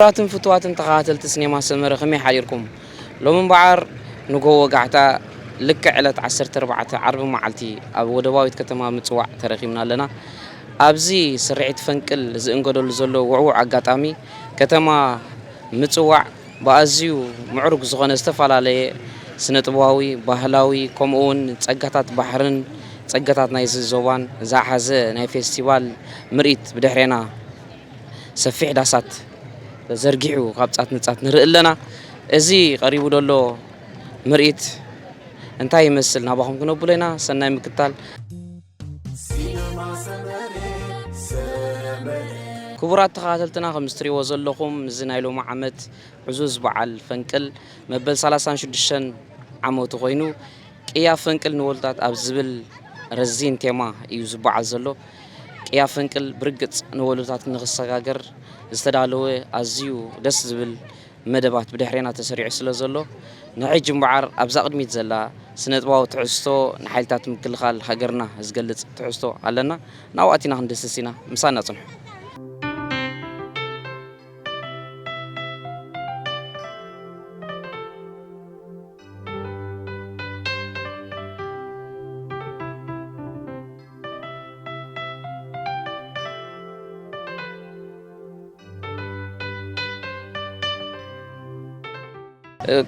ክቡራትን ፍቱዋትን ተኸታተልቲ ሲኔማ ሰመረ፣ ከመይ ሓዲርኩም? ሎሚ እምበኣር ንጎ ወጋሕታ፣ ልክዕ ዕለት ዓሰርተ ኣርባዕተ ዓርቢ መዓልቲ፣ ኣብ ወደባዊት ከተማ ምጽዋዕ ተረኺብና ኣለና። ኣብዚ ስርሒት ፈንቅል ዝእንገደሉ ዘሎ ውዕዉዕ ኣጋጣሚ፣ ከተማ ምጽዋዕ ብኣዝዩ ምዕሩግ ዝኾነ ዝተፈላለየ ስነ-ጥበባዊ፣ ባህላዊ፣ ከምኡ እውን ጸጋታት ባሕርን ጸጋታት ናይዚ ዞባን ዝሓዘ ናይ ፌስቲቫል ምርኢት ብድሕሬና ሰፊሕ ዳሳት ተዘርጊሑ ካብ ጻት ንጻት ንርኢ ኣለና። እዚ ቀሪቡ ዘሎ ምርኢት እንታይ ይመስል? ናባኹም ክነብሎ ኢና። ሰናይ ምክታል። ክቡራት ተኸታተልትና፣ ከም እትሪእዎ ዘለኹም፣ እዚ ናይ ሎሚ ዓመት ዕዙዝ በዓል ፈንቅል መበል ሰላሳን ሽዱሽተን ዓመቱ ኮይኑ፣ ቅያ ፈንቅል ንወለዶታት ኣብ ዝብል ረዚን ቴማ እዩ ዝበዓል ዘሎ። ቅያ ፈንቅል ብርግጽ ንወለዶታት ንኽሰጋገር ዝተዳለወ ኣዝዩ ደስ ዝብል መደባት ብድሕሬና ተሰሪዑ ስለ ዘሎ፣ ንሕጂ እምበኣር ኣብዛ ቅድሚት ዘላ ስነ-ጥበባዊ ትሕዝቶ ንሓይልታት ምክልኻል ሃገርና ዝገልጽ ትሕዝቶ ኣለና። ናብኣ ኣቲና ክንድህስስ ኢና። ምሳና ጽንሑ።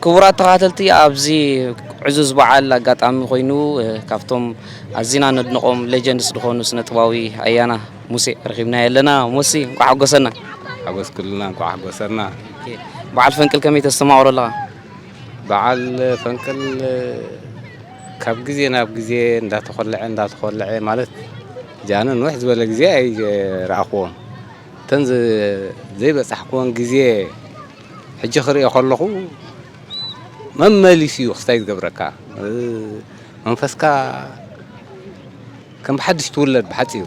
ክቡራት ተኸታተልቲ፣ ኣብዚ ዕዙዝ በዓል ኣጋጣሚ ኮይኑ፣ ካብቶም ኣዚና ነድንቖም ሌጀንድስ ዝኾኑ ስነ-ጥበባዊ ኣያና ሙሴ ረኺብናዮ ኣለና። ሙሲ፣ እንቋዕ ሓጎሰና። ሓጎስኩልና፣ እንቋዕ ሓጎሰና። ኦኬ፣ በዓል ፈንቅል ከመይ ተስተማቕሮ ኣለኻ? በዓል ፈንቅል ካብ ግዜ ናብ ግዜ እንዳተኾልዐ፣ እንዳተኾልዐ፣ ማለት ጃነ ንውሕ ዝበለ ግዜ ኣይረኣኽዎን። እተን ዘ-፣ ዘይበጻሕክዎን ግዜ ሕጂ ክርእዮ ከለኹ መመሊሱ እዩ ክስታይ ዝገብረካ። እ፣ መንፈስካ ከም ብሓድሽ ትውለድ ብሓጺሩ።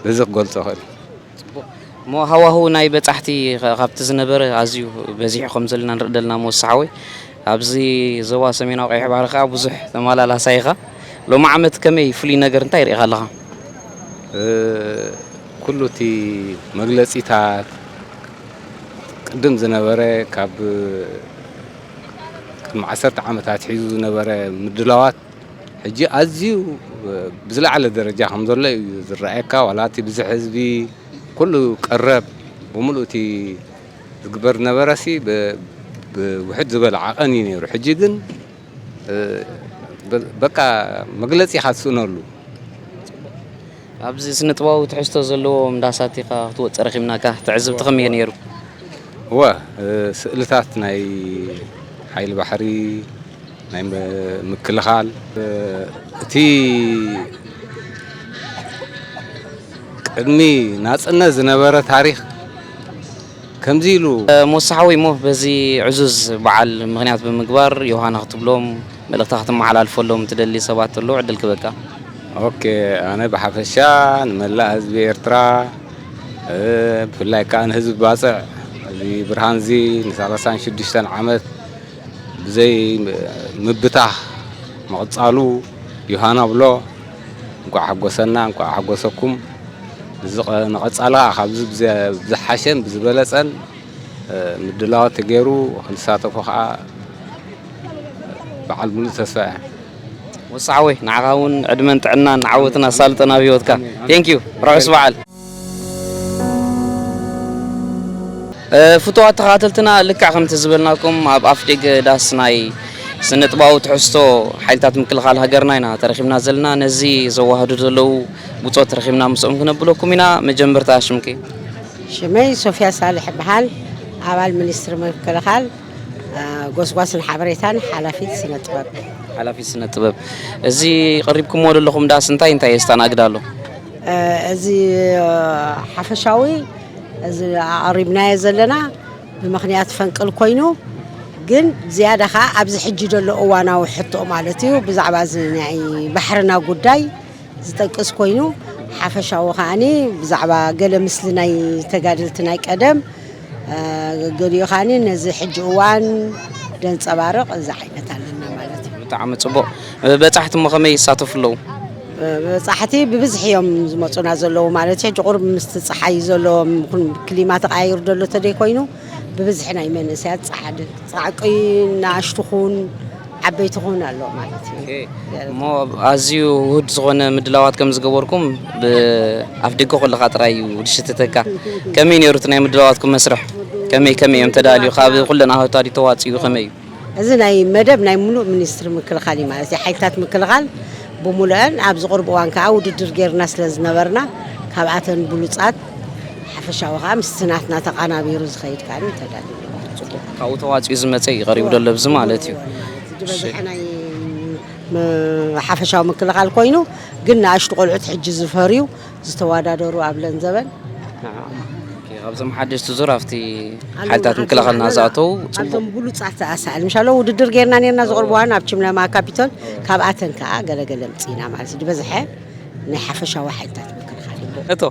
በዚ ክገልጾ እኽእል። ጽቡቕ። እሞ ሃዋህው ናይ በጻሕቲ ኸ-፣ ካብቲ ዝነበረ ኣዝዩ በዚሑ ከም ዘለና ንርኢ ደለና። እሞ ወሳሓወይ፣ ኣብዚ ዞባ ሰሜናዊ ቀይሕ ባሕሪ ከኣ ብዙሕ ተመላላሳይ ኢኻ። ሎሚ ዓመት ከመይ ፍሉይ ነገር እንታይ ርኢኻ ኣለኻ? እ፣ ኩሉ እቲ መግለጺታት ቅድም ዝነበረ፣ ካብ ቅድሚ ዓሰርተ ዓመታት ሒዙ ዝነበረ ምድላዋት፣ ሕጂ ኣዝዩ ብዝለዓለ ደረጃ ከም ዘሎ እዩ ዝረኣየካ። ዋላ እቲ ብዝሒ ህዝቢ ኩሉ ቀረብ ብምሉእ እቲ ዝግበር ዝነበረሲ ብ-፣ ብውሕድ ዝበለ ዓቐን እዩ ነይሩ። ሕጂ ግን፣ እ፣ በ-፣ በቃ መግለጺ ኢኻ ትስእነሉ። ኣብዚ ስነ-ጥበባዊ ትሕዝቶ ዘለዎም ዳሳት ኢኻ ክትወጽእ ረኺብናካ። ትዕዝብቲ ከመይ ነይሩ? እወ፣ እ፣ ስእልታት ናይ ሓይሊ ባሕሪ፣ ናይ ም-፣ ምክልኻል፣ እ፣ እቲ ቅድሚ ናጽነት ዝነበረ ታሪኽ ከምዚ ኢሉ። እ፣ ሞሳ ሓወይ፣ እሞ በዚ ዕዙዝ በዓል ምኽንያት ብምግባር ዮሃና ክትብሎም፣ መልእኽታ ክትመሓላልፈሎም ትደሊ ሰባት ኣለዉ፣ ዕድል ክበካ። ኦኬ፣ ኣነ ብሓፈሻ ንመላእ ህዝቢ ኤርትራ፣ እ፣ ብፍላይ ከኣ ንህዝቢ ባጽዕ፣ እዚ ብርሃንዚ ንሰላሳን ሽዱሽተን ዓመት ብዘይ ምብታኽ ምቕጻሉ ዮሃና ብሎ። እንቋዕ ሓጎሰና፣ እንቋዕ ሓጎሰኩም። እዚ ቐ-፣ ንቐጻሊ ኸኣ ካብዚ ብዘ-፣ ብዝሓሸን ብዝበለጸን፣ እ፣ ምድላዋት ተገይሩ ክንሳተፎ ኸኣ በዓል ምሉእ ተስፋ እየ። ወሳዕወይ፣ ንዓኻ እውን ዕድመን ጥዕናን ዓወትን ኣሳልጦን ኣብ ህይወትካ። ቴንክ ዩ። ርሑስ በዓል። እ፣ ፍቱዋት ተኸታተልትና፣ ልክዕ ከምቲ ዝበልናኩም፣ ኣብ ኣፍ ደገ ዳስ ናይ ስነ-ጥበባዊ ትሕዝቶ ሓይልታት ምክልኻል ሃገርና ኢና ተረኺብና ዘለና። ነዚ ዘወሃዱ ዘለዉ ብጾት ረኺብና ምስኦም ክነብለኩም ኢና። መጀመርታ ሽምኪ? ሽመይ ሶፍያ ሳልሕ እበሃል፣ ኣባል ሚኒስትሪ ምክልኻል፣ እ፣ ጎስጓስን ሓበሬታን ሓላፊት ስነ-ጥበብ። ሓላፊት ስነ-ጥበብ። እዚ ቀሪብኩምዎ ዘለኹም ዳስ እንታይ እንታይ የስተናግድ ኣሎ? እ፣ እዚ፣ እ፣ ሓፈሻዊ እዚ ኣቕሪብናዮ ዘለና ብምኽንያት ፈንቅል ኮይኑ፣ ግን ዝያዳ ኸኣ ኣብዚ ሕጂ ዘሎ እዋናዊ ሕቶ ማለት እዩ፣ ብዛዕባ እዚ ናይ ባሕርና ጉዳይ ዝጠቅስ ኮይኑ፣ ሓፈሻዊ ከኣኒ ብዛዕባ ገለ ምስሊ ናይ ተጋደልቲ ናይ ቀደም፣ እ፣ ገሊኡ ከኣኒ ነዚ ሕጂ እዋን ደንጸባርቕ እዚ ዓይነት ኣለና ማለት እዩ። ብጣዕሚ ጽቡቕ። በጻሕቲ እሞ ከመይ ይሳተፉ ኣለዉ? በጻሕቲ ብብዝሒ እዮም ዝመጹና ዘለዉ ማለት እዩ። ሕጂ ቁሩብ ምስቲ ጸሓይ ዘለዎም ይኹን ክሊማ ተቐያይሩ ዘሎ ተደይ ኮይኑ ብብዝሒ ናይ መንእሰያት ጻዕድ ጻዕቂ ንኣሽቱ ኹን ዓበይቲ ኹን ኣሎ ማለት እዩ። ኦኬ። እሞ ኣዝዩ ውሁድ ዝኾነ ምድላዋት ከም ዝገበርኩም ብኣፍ ደገ ከለኻ ጥራይ እዩ ዝሽትተካ። ከመይ ነይሩ እቲ ናይ ምድላዋትኩም መስርሕ? ከመይ ከመይ እዮም ተዳልዩ? ካብ ኩለን ኣህታ ድዩ ተዋጺኡ ከመይ እዩ? እዚ ናይ መደብ ናይ ምሉእ ሚኒስትሪ ምክልኻል እዩ ማለት እዩ። ሓይልታት ምክልኻል ብሙሉአን ኣብዚ ቁሩብ እዋን ከዓ ውድድር ጌርና ስለ ዝነበርና ካብኣተን ብሉጻት ሓፈሻዊ ከዓ ምስቲ ናትና ተቓናቢሩ ዝኸይድ ከዓ ተዳልዩ። ጽቡቕ። ካብኡ ተዋጺኡ ዝመጸ እዩ ቀሪቡ ዘሎ ኣብዚ ማለት እዩ። ዝበዝሐ ናይ ም-፣ ሓፈሻዊ ምክልኻል ኮይኑ ግን ንኣሽቱ ቆልዑት ሕጂ ዝፈርዩ ዝተወዳደሩ ኣብ ለንዘበን ኦኬ፣ ኣብዞም ሓደሽቲ ዙር ኣብቲ ሓይልታት ምክልኻልና ዝኣተው ጽቡቕ። ኣብዞም ብሉጻት ኣሳእል ምሻሎ ውድድር ጌርና ኔርና ዝቕርብዋን ኣብ ችምለማ ካፒቶል ካብኣተን ከዓ ገለገለ ምጽኢና ማለት እዩ ዝበዝሐ ናይ ሓፈሻዊ ሓይልታት ምክልኻል እዩ። እቶ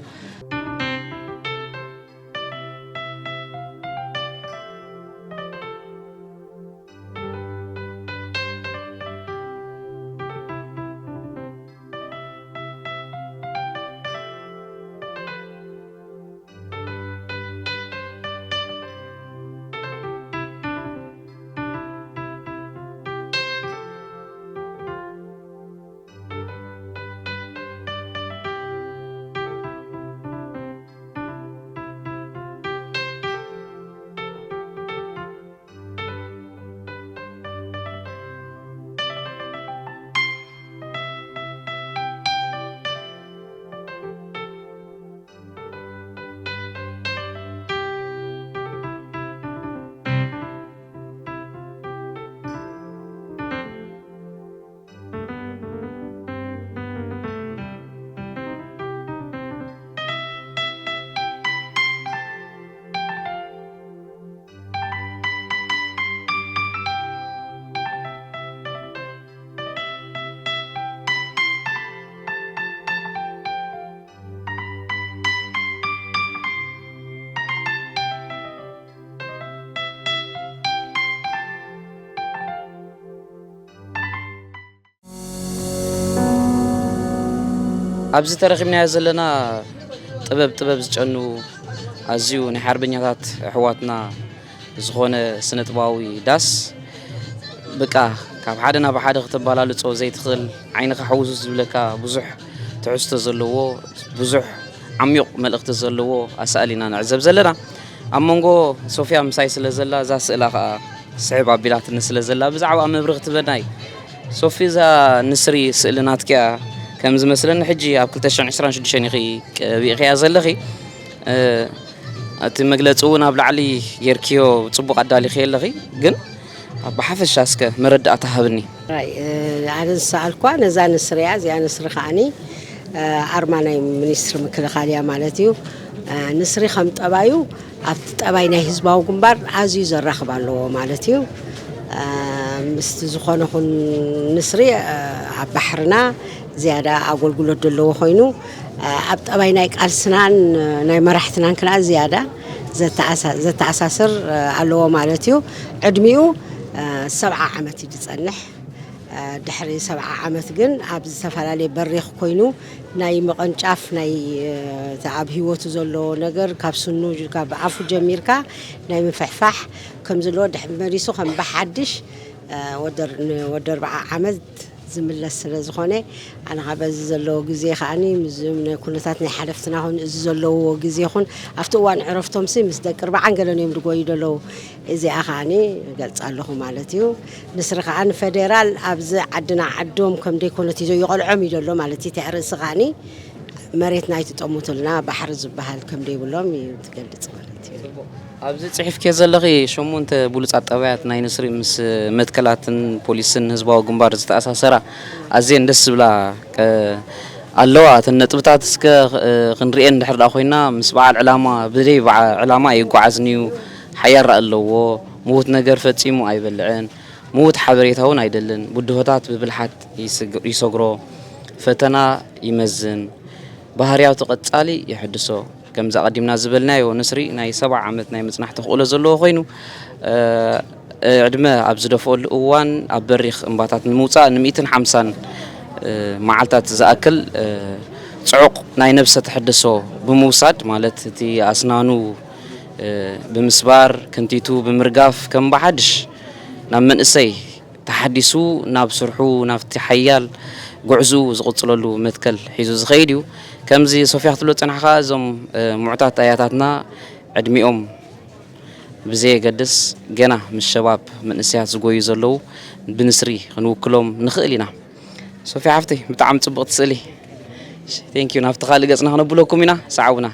ኣብዚ ተረኺብናዮ ዘለና ጥበብ ጥበብ ዝጨኑ ኣዝዩ ናይ ሓርበኛታት ኣሕዋትና ዝኾነ ስነ ጥበባዊ ዳስ በቃ ካብ ሓደ ናብ ሓደ ክተባላልጾ ዘይትኽእል ዓይንኻ ሕውስ ዝብለካ ብዙሕ ትሕዝቶ ዘለዎ ብዙሕ ዓሚቕ መልእኽቲ ዘለዎ ኣሳእል ኢና ንዕዘብ ዘለና። ኣብ መንጎ ሶፍያ ምሳይ ስለ ዘላ እዛ ስእላ ኸኣ ስሕብ ኣቢላትኒ ስለ ዘላ ብዛዕባ መብርህ ክትበና እዩ። ሶፊ እዛ ንስሪ ስእሊ ናትኪያ ከም ዝመስለኒ ሕጂ ኣብ ክልተ ሽሕን ዕስራን ሽዱሽተን ኢኺ ቀቢእኽያ ዘለኺ። እ፣ እቲ መግለጺ እውን ኣብ ላዕሊ ጌርክዮ ጽቡቕ ኣዳሊኽዮ ኣለኺ። ግን ብሓፈሻ እስከ መረዳእታ ሃብኒ። ራይ፣ እ፣ ኣነ ዝሰኣልኳ ነዛ ንስሪ እያ። እዚኣ ንስሪ ከዓኒ፣ እ፣ ኣርማ ናይ ሚኒስትሪ ምክልኻል እያ ማለት እዩ። እ፣ ንስሪ ከም ጠባዩ ኣብቲ ጠባይ ናይ ህዝባዊ ግንባር ኣዝዩ ዘራኽብ ኣለዎ ማለት እዩ። እ፣ ምስቲ ዝኾነ ኹን ንስሪ፣ እ፣ ኣብ ባሕርና ዝያዳ ኣገልግሎት ዘለዎ ኮይኑ፣ እ፣ ኣብ ጠባይ ናይ ቃልስናን፣ እ፣ ናይ መራሕትናን ክና ዝያዳ ዘተኣሳ-፣ ዘተኣሳስር፣ እ፣ ኣለዎ ማለት እዩ። ዕድሚኡ፣ እ፣ ሰብዓ ዓመት እዩ ዝጸንሕ። እ፣ ድሕሪ ሰብዓ ዓመት ግን ኣብ ዝተፈላለየ በሪኽ ኮይኑ ናይ ምቕንጫፍ ናይ፣ እ፣ እቲ ኣብ ህይወቱ ዘሎ ነገር ካብ ስኑ፣ ካብ ኣፉ ጀሚርካ ናይ ምፍሕፋሕ ከም ዘለዎ ድሕ-፣ መሪሱ ከም ብሓድሽ፣ እ፣ ወደር-፣ ንወዲ ኣርብዓ ዓመት ዝምለስ ስለ ዝኾነ፣ ኣነ ኸኣ በዚ ዘለዎ ግዜ ከኣኒ፣ ምስዞም ናይ ኩነታት ናይ ሓለፍትና ኹን፣ እዚ ዘለዎ ግዜ ኹን፣ ኣብቲ እዋን ዕረፍቶምሲ ምስ ደቂ ኣርብዓን ገለን እዮም ዝጎዩ ዘለዉ። እዚኣ ከኣኒ እገልጻ ኣለኹ ማለት እዩ። ንስሪ ከኣ ንፈደራል ኣብዚ ዓድና ዓዶም ከም ደይኮነት እዩ ይቐልዖም እዩ ዘሎ ማለት እዩ። እቲ ርእሲ ከኣኒ መሬትና ኣይትጠሙትልና፣ ባሕሪ ዝበሃል ከም ደይብሎም እዩ ትገልጽ ማለት እዩ። ኣብዚ ጽሒፍክዮ ዘለኺ ሸሞንተ ብሉጻት ጠባያት ናይ ንስሪ ምስ መትከላትን ፖሊስን ህዝባዊ ግንባር ዝተኣሳሰራ ኣዝየን ደስ ዝብላ፣ እ፣ ኣለዋ። እተን ነጥብታት እስከ፣ እ፣ ክንሪኤን እንድሕር ደኣ ኮይና፣ ምስ በዓል ዕላማ፣ ብዘይ በዓ-፣ ዕላማ ኣይጓዓዝን እዩ፣ ሓያል ራኢ ኣለዎ፣ ምዉት ነገር ፈጺሙ ኣይበልዕን፣ ምዉት ሓበሬታ እውን ኣይደልን፣ ብድሆታት ብብልሓት ይስግ-፣ ይሰግሮ፣ ፈተና ይመዝን፣ ባህርያቱ ቀጻሊ የሐድሶ። ከምዚ ኣቐዲምና ዝበልናዮ፣ ንስሪ ናይ ሰብዓ ዓመት ናይ ምጽናሕ ተኽእሎ ዘለዎ ኮይኑ፣ እ፣ ዕድመ ኣብ ዝደፍኦሉ እዋን ኣብ በሪኽ እምባታት ንምውጻእ ንሚእትን ሓምሳን መዓልታት ዝኣክል፣ እ፣ ጽዑቕ ናይ ነብሰ ተሐድሶ ብምውሳድ፣ ማለት እቲ ኣስናኑ፣ እ፣ ብምስባር፣ ክንቲቱ ብምርጋፍ፣ ከም ብሓድሽ ናብ መንእሰይ ተሓዲሱ ናብ ስርሑ፣ ናብቲ ሓያል ጉዕዝኡ ዝቕጽለሉ መትከል ሒዙ ዝኸይድ እዩ። ከምዚ ሶፍያ ክትብሎ ዝጸናሕካ፣ እዞም፣ እ፣ ምዑታት ኣያታትና ዕድሚኦም ብዘየገድስ፣ ገና ምስ ሸባብ መንእሰያት ዝጎዩ ዘለዉ ብንስሪ ክንውክሎም ንኽእል ኢና። ሶፊያ ሓፍተይ፣ ብጣዕሚ ጽብቕቲ ስእሊ። ቴንክ ዩ። ናብቲ ካልእ ገጽና ክነብለኩም ኢና። ሰዓቡና።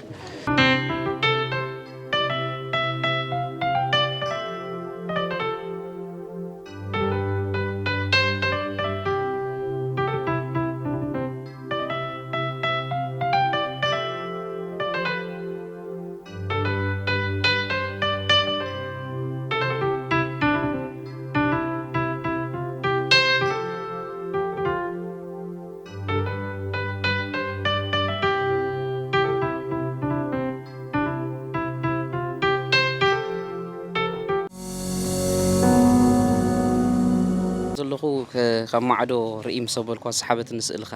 ዘለኹ ከ-፣ ካብ ማዕዶ ርኢ ምስ ኣበልኳ ዝሰሓበትኒ ስእልኻ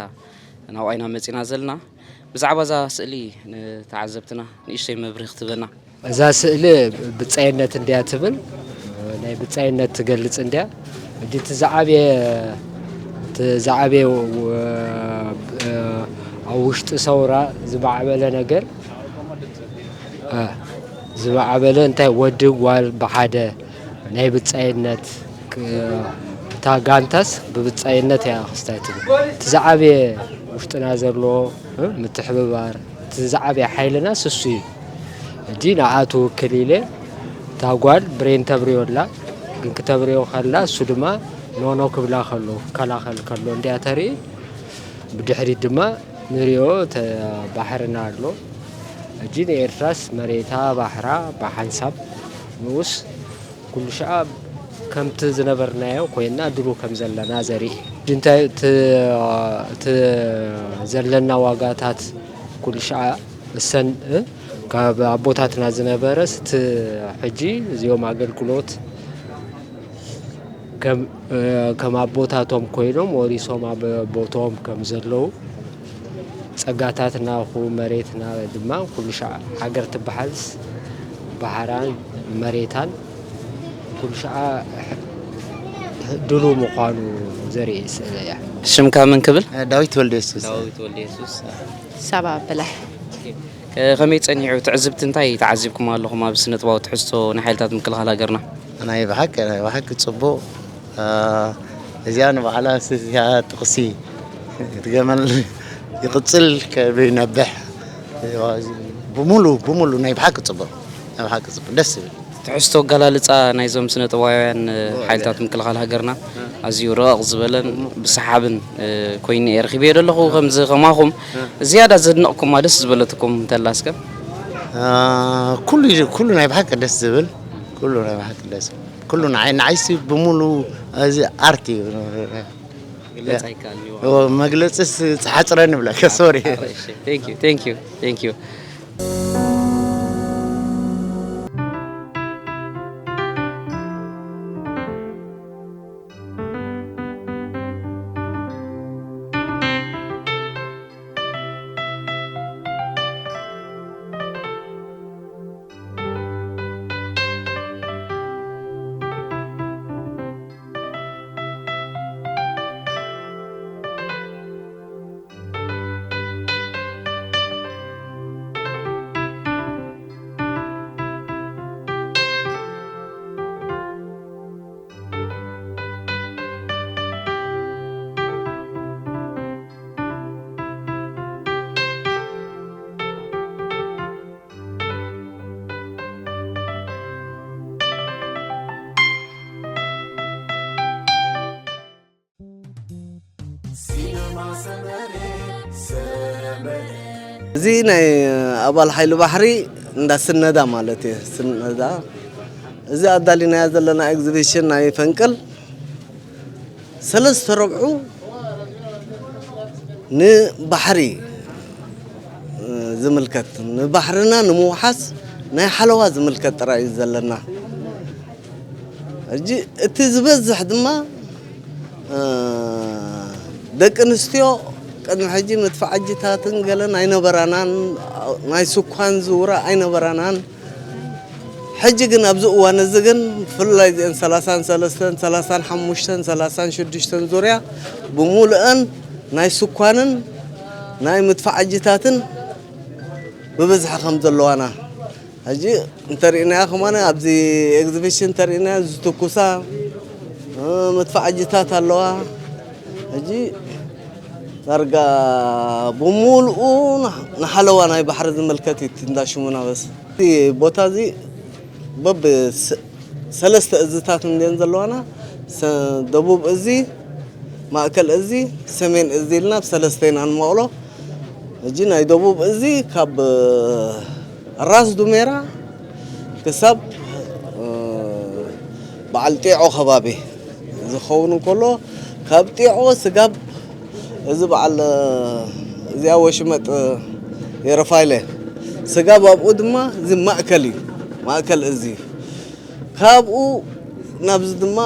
ናብኣ ኢና መጺና ዘለና። ብዛዕባ እዛ ስእሊ ንተዓዘብትና ንእሽተይ መብርሂ ክትበና። እዛ ስእሊ ብጻይነት እንድያ ትብል፣ ናይ ብጻይነት ትገልጽ እንድያ። ሕጂ እቲ ዝዓበየ፣ እቲ ዝዓበየ፣ እ፣ ኣብ ውሽጢ ሰውራ ዝማዕበለ ነገር፣ እ፣ ዝማዕበለ እንታይ፣ ወዲ ጓል ብሓደ ናይ ብጻይነት፣ ክ-፣ እታ ጋንታስ ብብጻይነት እያ ክስታይ ትብል። እቲ ዝዓበየ ውሽጥና ዘሎ፣ እ፣ ምትሕብባር፣ እቲ ዝዓበየ ሓይልና ስሱ እዩ። ሕጂ ንኣ ትውክል ኢለ፣ እታ ጓል ብሬን ተብርዮ ኣላ፣ ግን ክተብርዮ ከላ እሱ ድማ ኖኖ ክብላ ከሎ፣ ክከላኸል ከሎ እንድያ ተርኢ። ብድሕሪት ድማ ንሪኦ ተ-፣ ባሕርና ኣሎ። ሕጂ ንኤርትራስ መሬታ፣ ባሕራ ብሓንሳብ ንኡስ ኩሉ ሸዓ ከምቲ ዝነበርናዮ ኮይና ድሮ ከም ዘለና ዘርኢ። እንታይ እቲ፣ እቲ ዘለና ዋጋታት ኩሉ ሸዓ እሰን፣ እ፣ ካብ ኣቦታትና ዝነበረስ እቲ ሕጂ እዚኦም ኣገልግሎት ከም፣ እ፣ ከም ኣቦታቶም ኮይኖም ወሪሶም ኣብ ቦትኦም ከም ዘለዉ፣ ጸጋታትና ይኹን መሬትና ድማ ኩሉ ሻዕ ሃገር ትበሃልስ ባሕራን መሬታን ኩሉ ሻዕ ድሉ ምዃኑ ዘርኢ ስእሊ እያ። ሽምካ መን ክብል? ዳዊት ወልደ የሱስ። ዳዊት ወልደ የሱስ። ሳባ በላይ። ከ-፣ ከመይ ጸኒሑ? ትዕዝብቲ እንታይ ተዓዚብኩም ኣለኹም ኣብ ስነ ጥበባዊ ትሕዝቶ ናይ ሓይልታት ምክልኻል ሃገርና? ናይ ብሓቂ፣ ናይ ብሓቂ ጽቡቕ። አ፣ እዚኣ ንባዕላ እዚኣ ጥቕሲ ትገመል ይቕጽል ከብነብሕ ብሙሉ፣ ብሙሉ ናይ ብሓቂ ጽቡቕ፣ ናይ ብሓቂ ጽቡቕ፣ ደስ ዝብል። ትሕዝቶ ኣገላልጻ ናይዞም ስነ ጥበባውያን፣ እ፣ ሓይልታት ምክልኻል ሃገርና ኣዝዩ ረቐቕ ዝበለን ብሰሓብን፣ እ፣ ኮይኑ እየ ረኺበዮ ዘለኹ። ከምዚ ከማኹም ዝያዳ ዘድነቕኩማ ደስ ዝበለትኩም እንተላ እስከ? አ፣ ኩሉ እዩ፣ ኩሉ ናይ ብሓቂ ደስ ዝብል፣ ኩሉ ናይ ብሓቂ ደስ ዝብል። ኩሉ ንዓይ፣ ንዓይሲ ብሙሉ እዚ ኣርት እዩ። መግለጺ ኣይከኣልን እዩ። ኦ፣ መግለጽስ ዝሓጽረኒ ብለካ፣ ሶሪ። እሺ፣ thank you, thank you, thank you። እዚ ናይ ኣባል ሓይሊ ባሕሪ እንዳ ስነዳ ማለት እዩ። ስነዳ፣ እዚ ኣዳሊናዮ ዘለና ኤግዚቢሽን ናይ ፈንቅል ሰለስተ ረብዑ ንባሕሪ ዝምልከት፣ ንባሕርና ንምውሓስ ናይ ሓለዋ ዝምልከት ጥራይ እዩ ዘለና። ሕጂ እቲ ዝበዝሕ ድማ፣ እ፣ ደቂ ኣንስትዮ ቅድሚ ሕጂ መድፍዓጅታትን ገለን ኣይነበራናን፣ ናይ ስኳን ዝውራ ኣይነበራናን። ሕጂ ግን ኣብዚ እዋን እዚ ግን ብፍላይ እዚአን ሰላሳን ሰለስተን ሰላሳን ሓሙሽተን ሰላሳን ሽዱሽተን ዙርያ ብምሉአን ናይ ስኳንን ናይ መድፍዓጅታትን ብብዝሒ ከም ዘለዋና ሕጂ እንተሪእናያ ከማን ኣብዚ ኤግዚቢሽን እንተሪእናያ ዝትኩሳ መድፍዓጅታት ኣለዋ። ሕጂ ዳርጋ ብምሉኡ ንሓለዋ ናይ ባሕሪ ዝምልከት እዩ። እንዳ ሽሙና በስ እቲ ቦታ እዚ በብ ሰለስተ እዝታት እንድየን ዘለዋና፣ ደቡብ እዚ፣ ማእከል እዚ፣ ሰሜን እዚ ኢልና ብሰለስተ ኢና ንመቕሎ። ሕጂ ናይ ደቡብ እዚ ካብ ራስ ዱሜራ ክሳብ በዓል ጢዖ ከባቢ ዝኸውን እንከሎ፣ ካብ ጢዖ ስጋብ እዚ በዓል እዚኣ ወሽመጥ የረፋይለ ስጋብ ኣብኡ ድማ እዚ ማእከል እዩ። ማእከል እዚ ካብኡ ናብዚ ድማ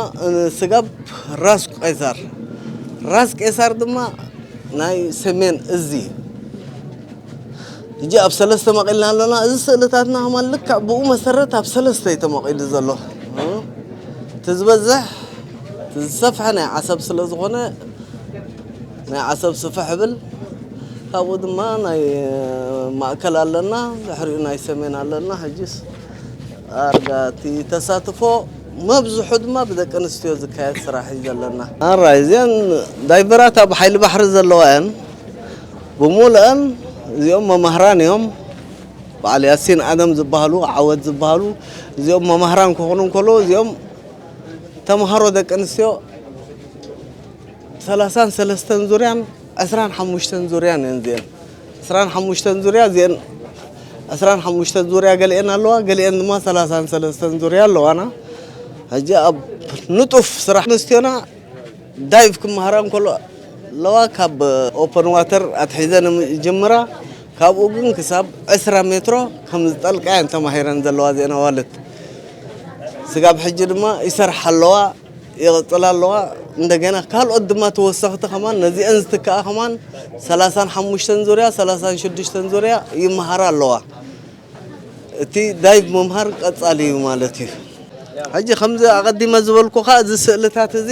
ስጋብ ራስ ቄሳር፣ ራስ ቄሳር ድማ ናይ ሰሜን እዚ። ሕጂ ኣብ ሰለስተ መቒልና ኣለና። እዚ ስእልታትና ከማን ልክዕ ብኡ መሰረት ኣብ ሰለስተ እዩ ተመቒሉ ዘሎ። እቲ ዝበዝሕ፣ እቲ ዝሰፍሐ ናይ ዓሰብ ስለ ዝኾነ ናይ ዓሰብ ስፍሕ ብል። ካብኡ ድማ ናይ ማእከል ኣለና፣ ድሕሪኡ ናይ ሰሜን ኣለና። ሕጂስ ኣርጋ እቲ ተሳትፎ መብዝሑ ድማ ብደቂ ኣንስትዮ ዝካየድ ስራሕ እዩ ዘለና። ኣራይ እዚአን ዳይቨራት ኣብ ሓይሊ ባሕሪ ዘለዋ እየን። ብምሉአን እዚኦም መማህራን እዮም። በዓል ያሲን ኣደም ዝበሃሉ፣ ዓወት ዝበሃሉ እዚኦም መማህራን ክኾኑ እንከለዉ እዚኦም ተምሃሮ ደቂ ኣንስትዮ ሰላሳን ሰለስተን ዙርያን ዕስራን ሓሙሽተን ዙርያን እየን እዚአን። ዕስራን ሓሙሽተን ዙርያ እዚአን ዕስራን ሓሙሽተን ዙርያ ገሊአን ኣለዋ፣ ገሊአን ድማ ሰላሳን ሰለስተን ዙርያ ኣለዋና። ሕጂ ኣብ ንጡፍ ስራሕ ኣንስትዮና ዳይቭ ክመሃራ እንከሎ ኣለዋ፣ ካብ ኦፐን ዋተር ኣትሒዘን ይጅምራ። ካብኡ ግን ክሳብ ዕስራ ሜትሮ ከም ዝጠልቃ እየን ተማሂረን ዘለዋ እዚአን ኣዋልድ። ስጋብ ሕጂ ድማ ይሰርሓ ኣለዋ፣ ይቕጽላ ኣለዋ። እንደገና ካልኦት ድማ ተወሰኽቲ ከማን ነዚአን ዝትክኣ ከማን ሰላሳን ሓሙሽተን ዙርያ፣ ሰላሳን ሽዱሽተን ዙርያ ይመሃራ ኣለዋ። እቲ ዳይቭ ምምሃር ቀጻሊ እዩ ማለት እዩ። ሕጂ ከምዚ ኣቐዲመ ዝበልኩኻ እዚ ስእልታት እዚ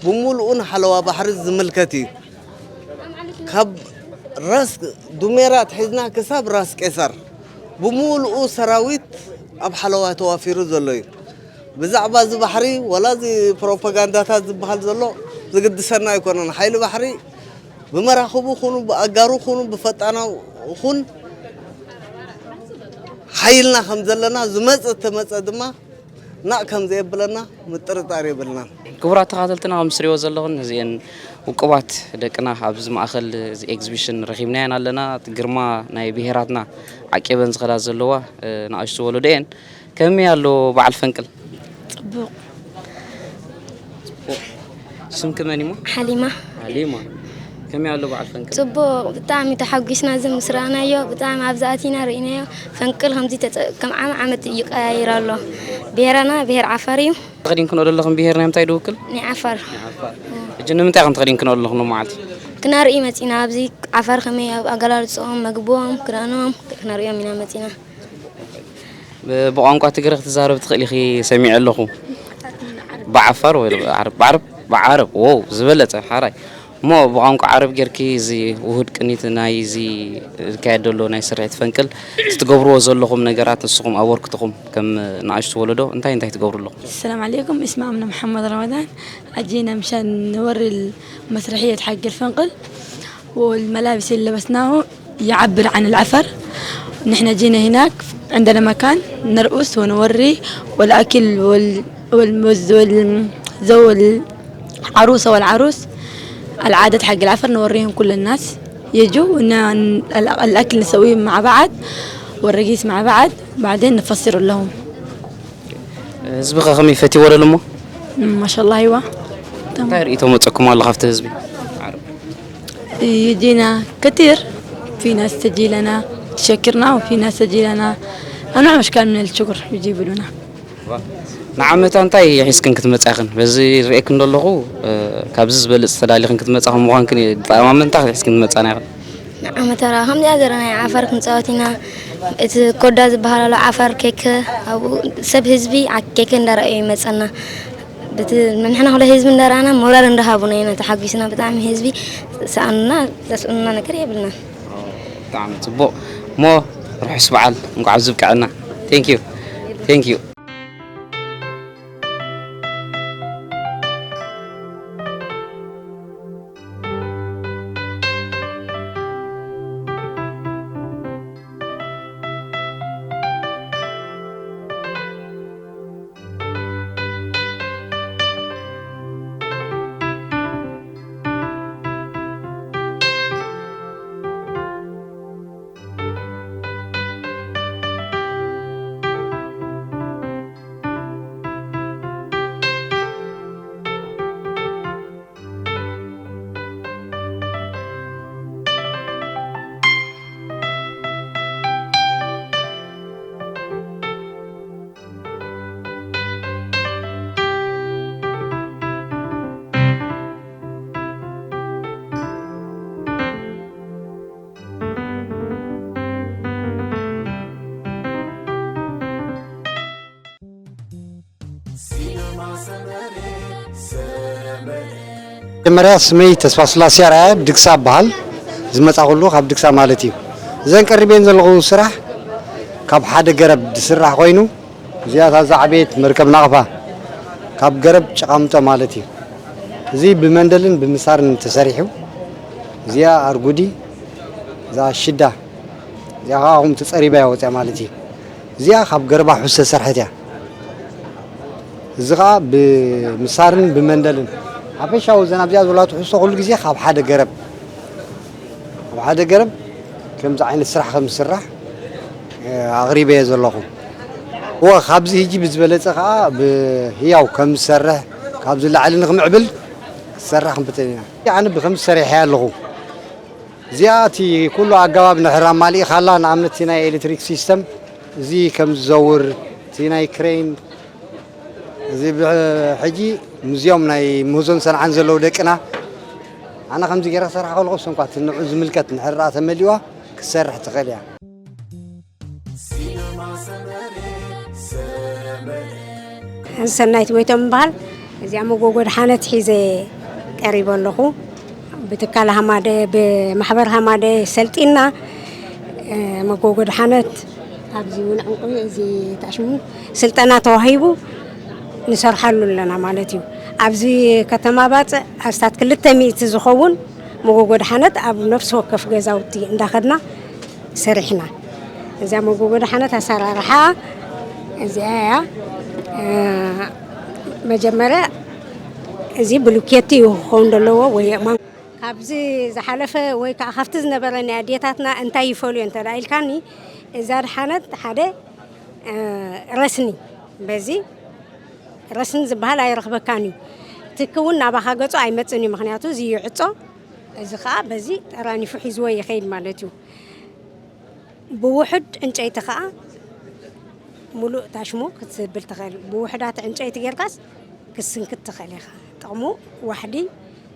ብምሉኡ ንሓለዋ ባሕሪ ዝምልከት እዩ። ካብ ራስ ዱሜራ ኣትሒዝና ክሳብ ራስ ቄሳር ብምሉኡ ሰራዊት ኣብ ሓለዋ ተዋፊሩ ዘሎ እዩ። ብዛዕባ እዚ ባሕሪ ወላ እዚ ፕሮፓጋንዳታት ዝበሃል ዘሎ ዝግድሰና ኣይኮነን። ሓይሊ ባሕሪ ብመራኽቡ ኹኑ፣ ብኣጋሩ ኹኑ፣ ብፈጣናው ኹን ሓይልና ከም ዘለና ዝመጽእ ተመጸ ድማ ናቕ ከም ዘየብለና ምጥርጣር የብልናን። ክቡራት ተኻተልትና፣ ከም ትሪእዎ ዘለኹን እዚአን ውቁባት ደቅና ኣብዚ ማእከል እዚ ኤግዚቢሽን ረኺብናየን ኣለና። እቲ ግርማ ናይ ብሄራትና ዓቂበን ዝኸዳ ዘለዋ፣ እ፣ ንኣሽቱ ወለዶ እየን። ከመይ ኣሎ በዓል ፈንቅል? ጽቡቕ። ስምኪ መን እሞ? ሓሊማ። ሓሊማ። ከመይ ኣሎ በዓል ፈንቅል? ጽቡቕ፣ ብጣዕሚ ተሓጒስና እዚ ምስ ረኣናዮ። ብጣዕሚ ኣብዚ ኣቲና ርኢናዮ። ፈንቅል ከምዚ ተጸ-፣ ከም ዓመ ዓመት ይቀያይር ኣሎ። ብሄራና ብሄር ዓፋር እዩ። ተኸዲንክንኦ ዘለኽን ብሄር ናይ ምንታይ ድውክል? ናይ ዓፋር። ናይ ዓፋር። ሕጂ ንምንታይ ኢኽን ተኸዲንክንኦ ዘለኽን ሎማዓንቲ? ክነርኢ መጺና። ኣብዚ ዓፋር ከመይ ኣብ ኣገላልጽኦም፣ መግቦም፣ ክዳኖም ክነርእዮም ኢና መጺና። ብ-፣ ብቋንቋ ትግረ ክትዛረብ ትኽእል ኢኺ ሰሚዐ ኣለኹ። ብዓፋር ወይ ብዓረብ? ብዓረብ? ብዓረብ። ዎው፣ ዝበለጸ፣ ሓራይ። እሞ ብቋንቋ ዓረብ ጌርኪ እዚ ውሁድ ቅኒት ናይ እዚ ዝካየድ ዘሎ ናይ ስርሒት ፈንቅል፣ እቲ ትገብርዎ ዘለኹም ነገራት፣ ንስኹም ኣበርክትኹም ከም ንኣሽቱ ወለዶ እንታይ እንታይ ትገብሩ ኣለኹም? السلام عليكم، اسمي آمنة محمد رمضان. أجينا مشان نوري المسرحية حق الفنقل، والملابس اللي لبسناه يعبر عن العفر. نحن جينا هناك عندنا مكان نرقص ونوري، والأكل وال-، والمز-، وال-، زو العروسة والعروس، العادة حق العفر نوريهم كل الناس يجوا، ون-، ال-، الأكل نسويه مع بعض والرقيص مع بعض، بعدين نفسر لهم. ህዝብኸ ከመይ ፈትይዎ ዶ እሞ? ما شاء الله، أيوة. تمام. እንታይ ርእይቶ መጸኩም ኣሎ ካብቲ ህዝቢ? يجينا كتير، في ناس تجي لنا تشكرنا، وفي ناس تجي لنا أنواع وأشكال من الشكر يجيبوا لنا. ንዓመታ እንታይ ሒዝክን ክትመጻ ኢኽን? በዚ ርእየክን ዘለኹ፣ እ፣ ካብዚ ዝበልጽ ተዳሊኽን ክትመጻ ከም ምዃንክን እየ። ብጣዕሚ ኣመንታ ሒዝክን ትመጻና ኢኽን። ንዓመታ ራ ከምዚኣ ዘረ ናይ ዓፋር ክንጻወት ኢና። እቲ ኮዳ ዝበሃል ኣሎ ዓፋር ኬክ፣ ኣብኡ ሰብ ህዝቢ ዓ-፣ ኬክ እንዳረኣዩ ይመጸና። በቲ ንሕና ኩለ ህዝቢ እንዳረኣና ሞራል እንዳሃቡና ኢና ተሓጒስና። ብጣዕሚ ህዝቢ ሰኣኑና፣ ዘስእኑና ነገር የብልናን። ብጣዕሚ ጽቡቕ። እሞ ርሑስ በዓል፣ እንኳዕ ኣብዚ ብቅዐና። Thank you። Thank you። መጀመርያ ስመይ ተስፋ ስላሴ ኣርኣያ ድግሳ እበሃል። ዝመጻኹሉ ካብ ድግሳ ማለት እዩ። እዘን ቀሪበን ዘለኹ ስራሕ ካብ ሓደ ገረብ ዝስራሕ ኮይኑ፣ እዚኣ እታ ዝዓበየት መርከብ ናቕፋ ካብ ገረብ ጭቓምጦ ማለት እዩ። እዚ ብመንደልን ብምሳርን ተሰሪሑ። እዚኣ ኣርጉዲ፣ እዛ ሽዳ፣ እዚኣ ከዓ ከምኡ ተጸሪባ እያ ወፂኣ ማለት እዩ። እዚኣ ካብ ገረብ ኣውሒ ዝተሰርሐት እያ። እዚ ከዓ ብምሳርን ብመንደልን ሓፈሻዊ እዘን ኣብዚኣ ዘለዋ ትሕዝቶ ኩሉ ግዜ ካብ ሓደ ገረብ፣ ካብ ሓደ ገረብ ከምዚ ዓይነት ስራሕ ከም ዝስራሕ፣ እ፣ ኣቕሪበ እየ ዘለኹ። እወ፣ ካብዚ ሕጂ ብዝበለጸ ከዓ ብህያው ከም ዝሰርሕ፣ ካብዚ ላዕሊ ንክምዕብል ክሰርሕ ክንፍትን ኢና። ኣነ ብከምዚ ሰሪሐ ኣለኹ። እዚኣ እቲ ኩሉ ኣገባብ ንሕራ ማሊእኻላ፣ ንኣብነት እቲ ናይ ኤሌክትሪክ ሲስተም እዚ ከም ዝዘውር፣ እቲ ናይ ክሬን እዚ ብ-፣ ሕጂ ምስዚኦም ናይ ምህዞን ሰንዓን ዘለዉ ደቅና፣ ኣነ ከምዚ ገይረ ክሰርሕ ከለኹ፣ እሱ እንኳ እቲ ንዑ ዝምልከት ንሕራ ተመሊዋ ክትሰርሕ ትኽእል እያ። ሰናይት ጎይቶም እበሃል። እዚኣ መጎጎ ድሓነት ሒዘ ቀሪበ ኣለኹ። ብትካል ሃማደ፣ ብማሕበር ሃማደ ሰልጢና፣ እ፣ መጎጎ ድሓነት ኣብዚ እውን ዕንቁ፣ እዚ ታሽሙ ስልጠና ተዋሂቡ ንሰርሓሉ ኣለና ማለት እዩ። ኣብዚ ከተማ ባጽዕ ኣስታት ክልተ ሚእቲ ዝኸውን መጎጎ ድሓነት ኣብ ነፍሲ ወከፍ ገዛውቲ እንዳኸድና ሰሪሕና። እዚኣ መጎጎ ድሓነት ኣሰራርሓ እዚኣ እያ። እ፣ መጀመርያ እዚ ብሉኬት እዩ ክኸውን ዘለዎ ወይ እማን። ካብዚ ዝሓለፈ ወይ ከዓ ካብቲ ዝነበረ ናይ ኣዴታትና እንታይ ይፈልዮ እንተ ደኣ ኢልካኒ፣ እዛ ድሓነት ሓደ፣ እ፣ ረስኒ፣ በዚ ረስኒ ዝበሃል ኣይረኽበካን እዩ። ትኪ እውን ናባኻ ገጹ ኣይመጽእን እዩ፣ ምኽንያቱ እዚ ይዕጾ፣ እዚ ከዓ በዚ ጠራኒፉ ሒዝዎ ይኸይድ ማለት እዩ። ብውሑድ ዕንጨይቲ ከዓ ሙሉእ ታሽሙ ክትስብል ትኽእል። ብውሑዳት ዕንጨይቲ ጌርካስ ክትስንክት ትኽእል ኢኻ። ጥቕሙ ዋሕዲ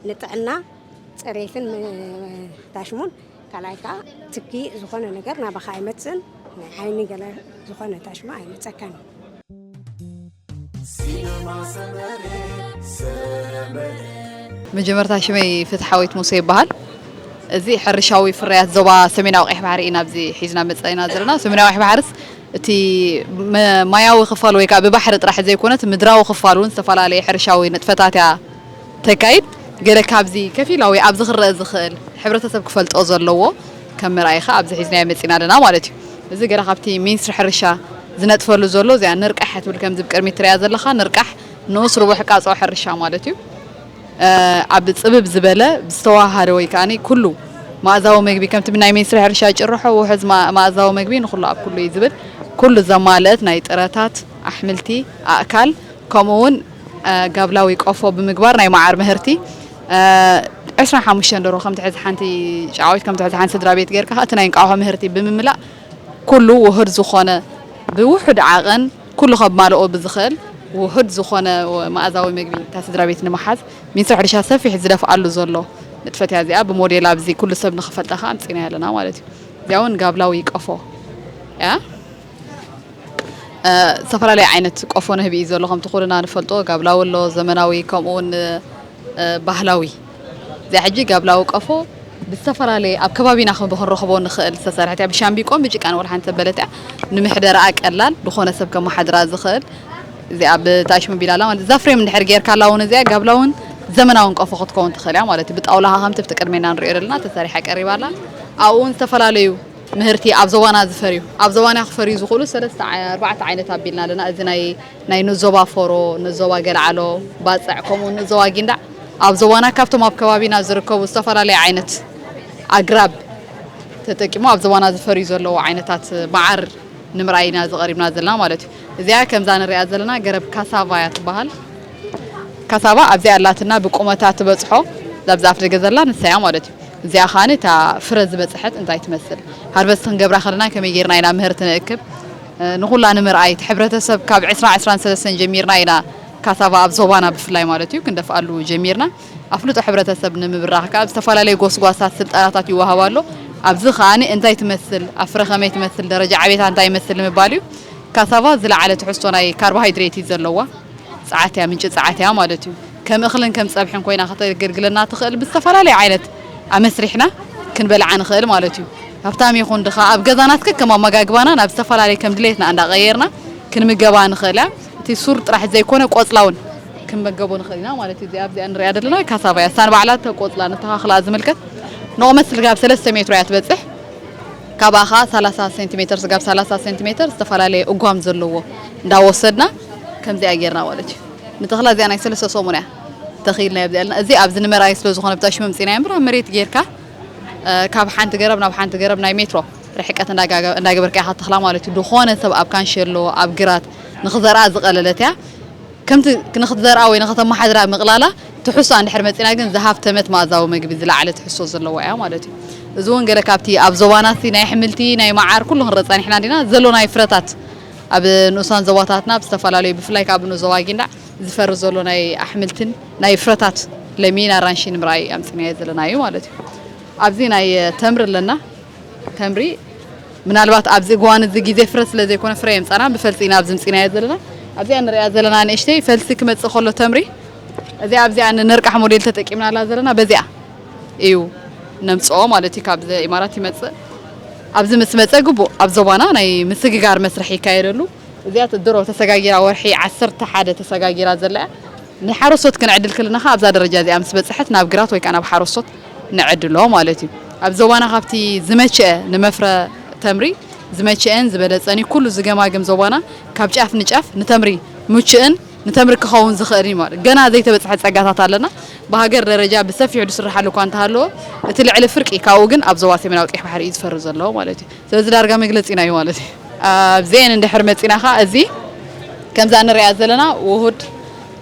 ንጥዕና፣ ጽሬትን ም-፣ ታሽሙን፣ ካልኣይ ከዓ ትኪ ዝኾነ ነገር ናባኻ ኣይመጽእን። ናይ ዓይኒ ገለ ዝኾነ ታሽሙ ኣይመጸካን። መጀመርታ ሽመይ ፍትሓዊት ሙሴ ይበሃል። እዚ ሕርሻዊ ፍርያት ዞባ ሰሜናዊ ቀይሕ ባሕሪ ኢና ኣብዚ ሒዝና መጻኢና ዘለና። ሰሜናዊ ቀይሕ ባሕርስ እቲ መ-፣ ማያዊ ክፋል ወይ ከዓ ብባሕሪ ጥራሕ ዘይኮነ እቲ ምድራዊ ክፋል እውን ዝተፈላለየ ሕርሻዊ ንጥፈታት እያ ተካይድ። ገለ ካብዚ ከፊላዊ ኣብዚ ክረአ ዝኽእል ሕብረተሰብ ክፈልጦ ዘለዎ ከም መርኣይኻ ኣብዚ ሒዝናዮ መጺና ኣለና ማለት እዩ። እዚ ገለ ካብቲ ሚኒስትሪ ሕርሻ ዝነጥፈሉ ዘሎ እዚኣ ንርቃሕ ትብል ከምዚ ብቅድሚት ትሪኣ ዘለኻ ንርቃሕ ንኡስ ርቡሕ ቃጾ ሕርሻ ማለት እዩ። እ፣ ኣብ ጽብብ ዝበለ ዝተዋሃደ ወይ ከኣኒ ኩሉ መኣዛዊ መግቢ ከምቲ ናይ ሚኒስትሪ ሕርሻ ጭርሖ ውሑዝ ማ-፣ መኣዛዊ መግቢ ንኹሉ ኣብ ኩሉ እዩ ዝብል ኩሉ ዘማልአት ናይ ጥረታት፣ ኣሕምልቲ፣ ኣእካል ከምኡ እውን፣ እ፣ ጋብላዊ ቆፎ ብምግባር ናይ መዓር ምህርቲ፣ እ፣ ዕስራን ሓሙሽተን ደርሆ ከምቲ ሕዚ ሓንቲ ጫዊት ከምቲ ሕዚ ሓንቲ ስድራ ቤት ጌርካ እቲ ናይ እንቋቑሖ ምህርቲ ብምምላእ ኩሉ ውሁድ ዝኾነ ብውሑድ ዓቐን ኩሉ ከማልኦ ብዝኽእል ውሁድ ዝኾነ መኣዛዊ ምግቢ እታ ስድራ ቤት ንምሓዝ ሚኒስትሪ ሕርሻ ሰፊሕ ዝደፍኣሉ ዘሎ ንጥፈት እያ እዚኣ። ብሞዴል ኣብዚ ኩሉ ሰብ ንኽፈልጣ ከዓ ኣምፂና ያለና ማለት እዩ። እዚኣ እውን ጋብላዊ ቀፎ እያ። እ፣ ዝተፈላለየ ዓይነት ቆፎ ንህቢ እዩ ዘሎ። ከምቲ ኩልና ንፈልጦ ጋብላዊ ኣሎ፣ ዘመናዊ፣ ከምኡ እውን፣ እ፣ ባህላዊ። እዚኣ ሕጂ ጋብላዊ ቀፎ ብዝተፈላለየ ኣብ ከባቢና ከም ክንረኽቦ ንኽእል ዝተሰርሐት እያ። ብሻምቢቆን ብጭቃን ወላ ሓንቲ ዘበለት እያ። ንምሕደራኣ ቀላል፣ ዝኾነ ሰብ ከመሓድራ ዝኽእል። እዚኣ ብታሽሙ ቢላላ ማለት እዛ ፍሬም እንድሕር ጌርካላ እውን እዚኣ ጋብላውን ዘመናውን ቀፎ ክትከውን ትኽእል እያ ማለት እዩ። ብጣውላ ከምቲ ኣብቲ ቅድሜና ንሪኦ ዘለና ተሰሪሓ ቀሪባ ኣላ። ኣብኡ እውን ዝተፈላለዩ ምህርቲ ኣብ ዞባና ዝፈርዩ፣ ኣብ ዞባና ክፈርዩ ዝኽእሉ ሰለስተ ዓይ-፣ ኣርባዕተ ዓይነት ኣቢልና ኣለና። እዚ ናይ፣ ናይ ንዞባ ፎሮ፣ ንዞባ ገልዓሎ፣ ባጽዕ፣ ከምኡ ንዞባ ጊንዳዕ ኣብ ዞባና ካብቶም ኣብ ከባቢና ዝርከቡ ዝተፈላለየ ዓይነት ኣግራብ ተጠቂሙ ኣብ ዞባና ዝፈርዩ ዘለዉ ዓይነታት መዓር ንምርኣይ ኢና ዝቐሪብና ዘለና ማለት እዩ። እዚኣ ከምዛ ንሪኣ ዘለና ገረብ ካሳቫ እያ ትበሃል። ካሳቫ ኣብዚኣ ኣላትና ብቁመታ ትበጽሖ፣ እዛ ኣብዚ ኣፍ ደገ ዘላ ንሳ እያ ማለት እዩ። እዚኣ ከኣ እታ ፍረ ዝበጽሐት እንታይ ትመስል፣ ሃርቨስት ክንገብራ ከለና ከመይ ጌርና ኢና ምህርቲ ንእክብ፣ እ፣ ንኹላ ንምርኣይ፣ እቲ ሕብረተሰብ ካብ ዕስራ ዕስራን ሰለስተን ጀሚርና ኢና ካሳቫ ኣብ ዞባና ብፍላይ ማለት እዩ ክንደፍኣሉ ጀሚርና። ኣፍልጦ ሕብረተሰብ ንምብራኽ ከኣ ኣብ ዝተፈላለየ ጎስጓሳት ስልጠናታት ይወሃብ ኣሎ። ኣብዚ ከኣ እንታይ ትመስል፣ ኣብ ፍረ ከመይ ትመስል፣ ደረጃ ዕቤታ እንታይ ይመስል ንምባል እዩ። ካሳቫ ዝለዓለ ትሕዝቶ ናይ ካርቦሃይድሬት እዩ ዘለዋ። ጸዓት እያ፣ ምንጪ ጸዓት እያ ማለት እዩ። ከም እኽልን ከም ጸብሕን ኮይና ከተገልግለና ትኽእል፣ ብዝተፈላለየ ዓይነት ኣመስሪሕና ክንበልዓ ንኽእል ማለት እዩ። ሃብታም ይኹን ድኻ፣ ኣብ ገዛና እስከ ከም ኣመጋግባና ናብ ዝተፈላለየ ከም ድሌትና እንዳቐየርና ክንምገባ ንኽእል እያ። እቲ ሱር ጥራሕ ዘይኮነ ቆጽላ እውን ክንመገቦ ንኽእል ኢና ማለት እዩ። እዚኣ ኣብዚኣ ንሪኣ ዘለና ካሳቫ እያ። እሳ ንባዕላ እታ ቆጽላ ንተኻኽላ ዝምልከት ንቑመት ስጋብ ሰለስተ ሜትሮ እያ ትበጽሕ። ካብኣ ኸዓ ሰላሳ ሴንቲሜተር ስጋብ ሰላሳ ሴንቲሜተር ዝተፈላለየ እጓም ዘለዎ እንዳወሰድና ከምዚኣ ጌርና ማለት እዩ። ንተኽላ እዚኣ ናይ ሰለስተ ሰሙን እያ ተኺልና እያ ኣብዚኣ ኣለና። እዚ ኣብዚ ንምርኣይ ስለ ዝኾነ ብታሽሙ ኣምፂናዮ እምበር ኣብ መሬት ጌርካ፣ እ፣ ካብ ሓንቲ ገረብ ናብ ሓንቲ ገረብ ናይ ሜትሮ ርሕቀት እንዳጋ-፣ እንዳገበርካ ኢኻ ትተኽላ ማለት እዩ። ዝኾነ ሰብ ኣብ ካንሸሎ፣ ኣብ ግራት ንኽዘርኣ ዝቐለለት እያ። ከምቲ ንኽትዘርኣ ወይ ንኽተመሓድራ ምቕላላ ትሕዝቶኣ እንድሕር መፂና ግን ዝሃብተመት መኣዛዊ መግቢ ዝለዓለ ትሕዝቶ ዘለዋ እያ ማለት እዩ። እዚ እውን ገለ ካብቲ ኣብ ዞባና እቲ ናይ ኣሕምልቲ፣ ናይ መዓር ኩሉ ክንርኢ ጸኒሕና እንዲና። ዘሎ ናይ ፍረታት ኣብ ንኡሳን ዞባታትና ብዝተፈላለዩ ብፍላይ ካብ ንኡስ ዞባ ጊንዳዕ ዝፈሪ ዘሎ ናይ ኣሕምልትን ናይ ፍረታት ለሚን፣ ኣራንሺ ንምርኣይ ኣምፂናዮ ዘለና እዩ ማለት እዩ። ኣብዚ ናይ ተምሪ ኣለና። ተምሪ ምናልባት ኣብዚ እዋን እዚ ግዜ ፍረ ስለ ዘይኮነ ፍረ የምጻና ብፈልሲ ኢና ኣብዚ ምጺናዮ ዘለና። ኣብዚኣ ንሪኣ ዘለና ንእሽተይ ፈልሲ ክመጽእ ከሎ ተምሪ እዚኣ ኣብዚኣ ንነርቃሕ ሞዴል ተጠቂምናላ ዘለና በዚኣ እዩ ነምጽኦ ማለት እዩ። ካብ ኢማራት ይመጽእ። ኣብዚ ምስ መጸ ግቡእ ኣብ ዞባና ናይ ምስግጋር መስርሕ ይካየደሉ። እዚኣ ድሮ ተሰጋጊራ ወርሒ ዓሰርተ ሓደ ተሰጋጊራ ዘላ እያ። ንሓረስቶት ክንዕድል ከለና ኸዓ ኣብዛ ደረጃ እዚኣ ምስ በጽሐት ናብ ግራት ወይ ከዓ ናብ ሓረስቶት ንዕድሎ ማለት እዩ። ኣብ ዞባና ካብቲ ዝመቸአ ንመፍረ ተምሪ ዝመቸአን ዝበለጸን እዩ። ኩሉ ዝገማግም ዞባና ካብ ጫፍ ንጫፍ ንተምሪ ምቹእን ንተምሪ ክኸውን ዝኽእል እዩ ማለት። ገና ዘይተበጽሐ ጸጋታት ኣለና። ብሃገር ደረጃ ብሰፊሑ ዝስርሓሉ እኳ እንተሃለወ፣ እቲ ልዕሊ ፍርቂ ካብኡ ግን ኣብ ዞባ ሰሜናዊ ቀይሕ ባሕሪ እዩ ዝፈሪ ዘሎ ማለት እዩ። ስለዚ ዳርጋ መግለጺና እዩ ማለት እዩ። ኣብዚአን እንድሕር መጺና ኸዓ እዚ ከምዛ ንሪኣ ዘለና ውሁድ፣